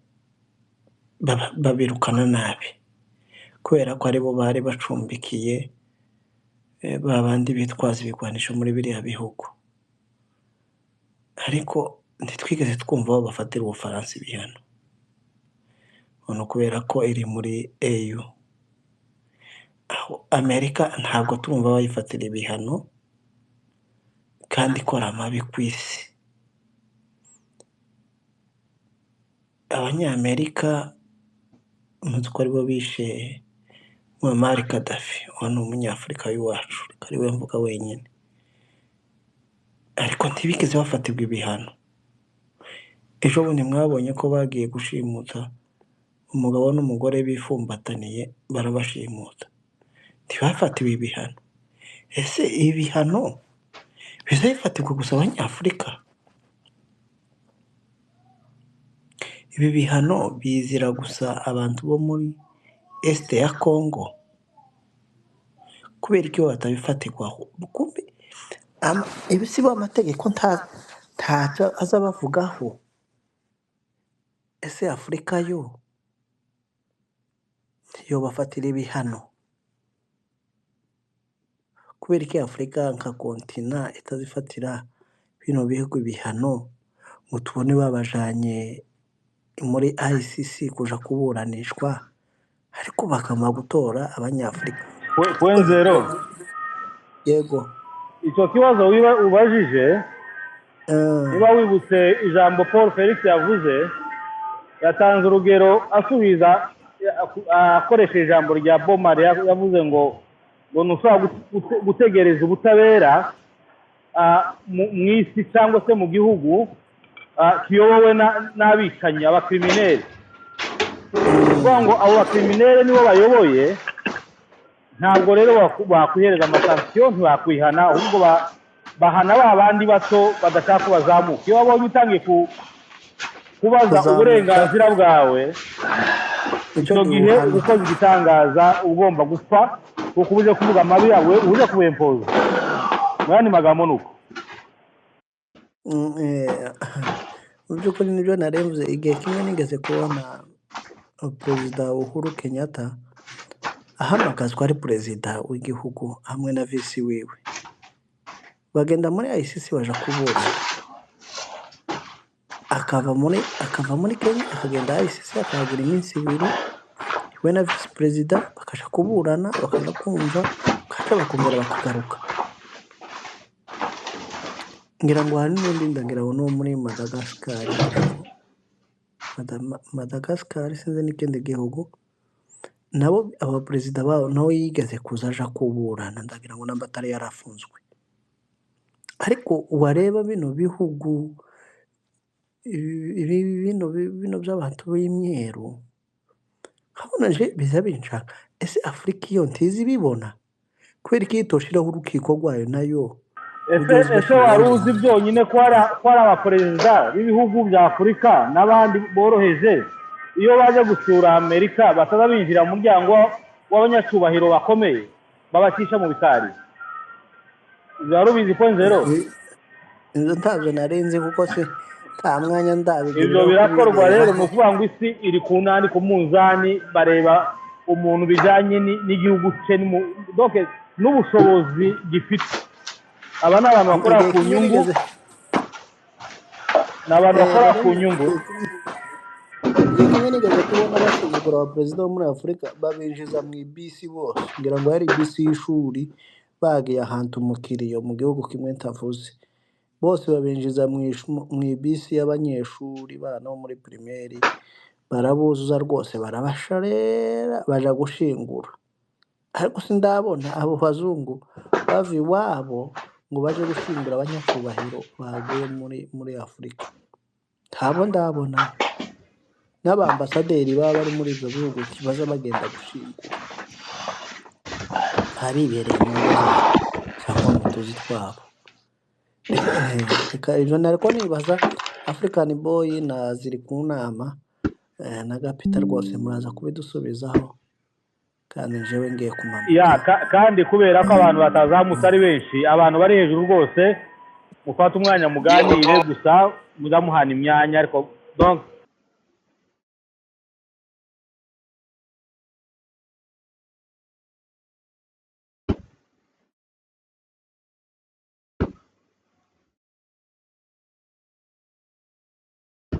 babirukana nabi kubera ko aribo bari bacumbikiye ba bandi bitwaza ibigwanisho muri biriya bihugu. Ariko ntitwigeze twumva aho bafatira Ubufaransa ibihano, ni ukubera ko iri muri EU. Aho Amerika ntabwo turumva bayifatira ibihano kandi ikora amabi ku isi. Abanyamerika muzi ko aribo bishe Muammar Gaddafi, uwo ni umunyafurika w'iwacu, reka ari we mvuga wenyine, ariko ntibigeze bafatirwa ibihano. Ejo bundi mwabonye ko bagiye gushimuta umugabo n'umugore bifumbataniye, barabashimuta, ntibafatiwe ibihano. Ese ibihano bizabifatirwa gusa Abanyafurika? Ibi bihano bizira gusa abantu bo muri Este ya Congo? Kubera iki bo batabifatirwaho? Kumbe ibi si bo amategeko ntacyo aza bavugaho. Ese Afurika yo ntiyobafatira ibihano? Kubera iki Afurika nka kontina itazifatira bino bihugu ibihano ngo tubone babajanye muri ICC kuja kuburanishwa, ariko bakamara gutora Abanyafurika? Kwenzero, Yego. icyo kibazo ubajije, niba wibutse ijambo Paul Felix yavuze, yatanze urugero asubiza akoresheje ijambo rya Bomar, yavuze ngo ntushobora gutegereza ubutabera mu isi cyangwa se mu gihugu kiyobowe n'abicanyi, abakrimineri. Kuvuga ngo abo bakrimineri nibo bayoboye, ntabwo rero bakwihereza amasansiyo, ntibakwihana, ahubwo bahana ba bandi bato badashaka ko bazamuka. Iyo wabonye utangiye kubaza kuzamuka, uburenganzira bwawe, icyo icyo gihe gihe uhanwa. ukoze igitangaza ugomba gupfa, kuko uba uje kuvuga amabi yawe, uje kubempoza. Mu yandi magambo ni uko. Mu by'ukuri nibyo naremvuze. Igihe kimwe nigeze kubona Perezida Uhuru Kenyatta ahamagazwa ari perezida w'igihugu hamwe na visi wiwe, bagenda muri ICC baja kuburana, akava muri Kenya akagenda ICC akahagira iminsi ibiri, we na visi perezida bakaja kuburana, bakaja kumva, bakaca bakongera bakagaruka. Ngira ngo hari n'undi, ndagira ngo n'uwo muri Madagascar, ngira ngo Madagascar sinzi n'ikindi gihugu, nabo abaperezida babo nawe yigeze kuza aja kuburana, ndagira ngo namba atari yarafunzwe. Ariko wareba bino bihugu ibi bino by'abantu b'imyeru, nkabona je biza binshaka. Ese Afurika iyo ntizi ibibona? Kubera iki itoshiraho urukiko rwayo nayo Ese rugezwe ese wari imanza? uzi byonyine ko hari abaperezida b'ibihugu bya Afurika n'abandi boroheje, iyo baje gusura Amerika bataza binjira mu muryango w'abanyacyubahiro bakomeye, babacisha mu bikari. Ibyo wari ubizi ko nzero? Inzu ntabyo narinzi, kuko se nta mwanya Ibyo ndabigirira wo birakorwa rero, kubireba. ni ukuvuga ngo isi iri ku nani, ku munzani, bareba umuntu bijyanye n'igihugu cye donc n'ubushobozi gifite. Aba ni abantu bakorera Igihe ku kimwe nyungu, nigeze ni Ni abantu bakora Nari ku nyungu. Igihe kimwe nigeze kubona basuzugura abaperezida bo muri Afurika, babinjiza mu ibisi bose, ngira ngo yari bisi y'ishuri, bagiye ahantu mu kiriyo mu gihugu kimwe ntavuze, bose babinjiza mu ibisi y'abanyeshuri, bana bo muri primaire, barabuzuza rwose, barabasharera, baja gushingura. Ariko sindabona abo bazungu bava iwabo ngo baje gushingura abanyacyubahiro baguye muri Afurika. Ntabo ndabona n'abambasaderi baba bari muri ibyo bihugu baza bagenda gushingura, baba bibereye mu ngo zabo cyangwa mu tuzi twabo. Reka ibyo nariko nibaza. African Boy na ziri ku nama na Gapita, rwose muraza kubidusubizaho, kandi njyewe ngiye Ya. kumanuka. Kandi kubera ko abantu batazamutse ari benshi, abantu bari hejuru rwose mufate umwanya muganire, gusa muzamuhana imyanya, ariko donc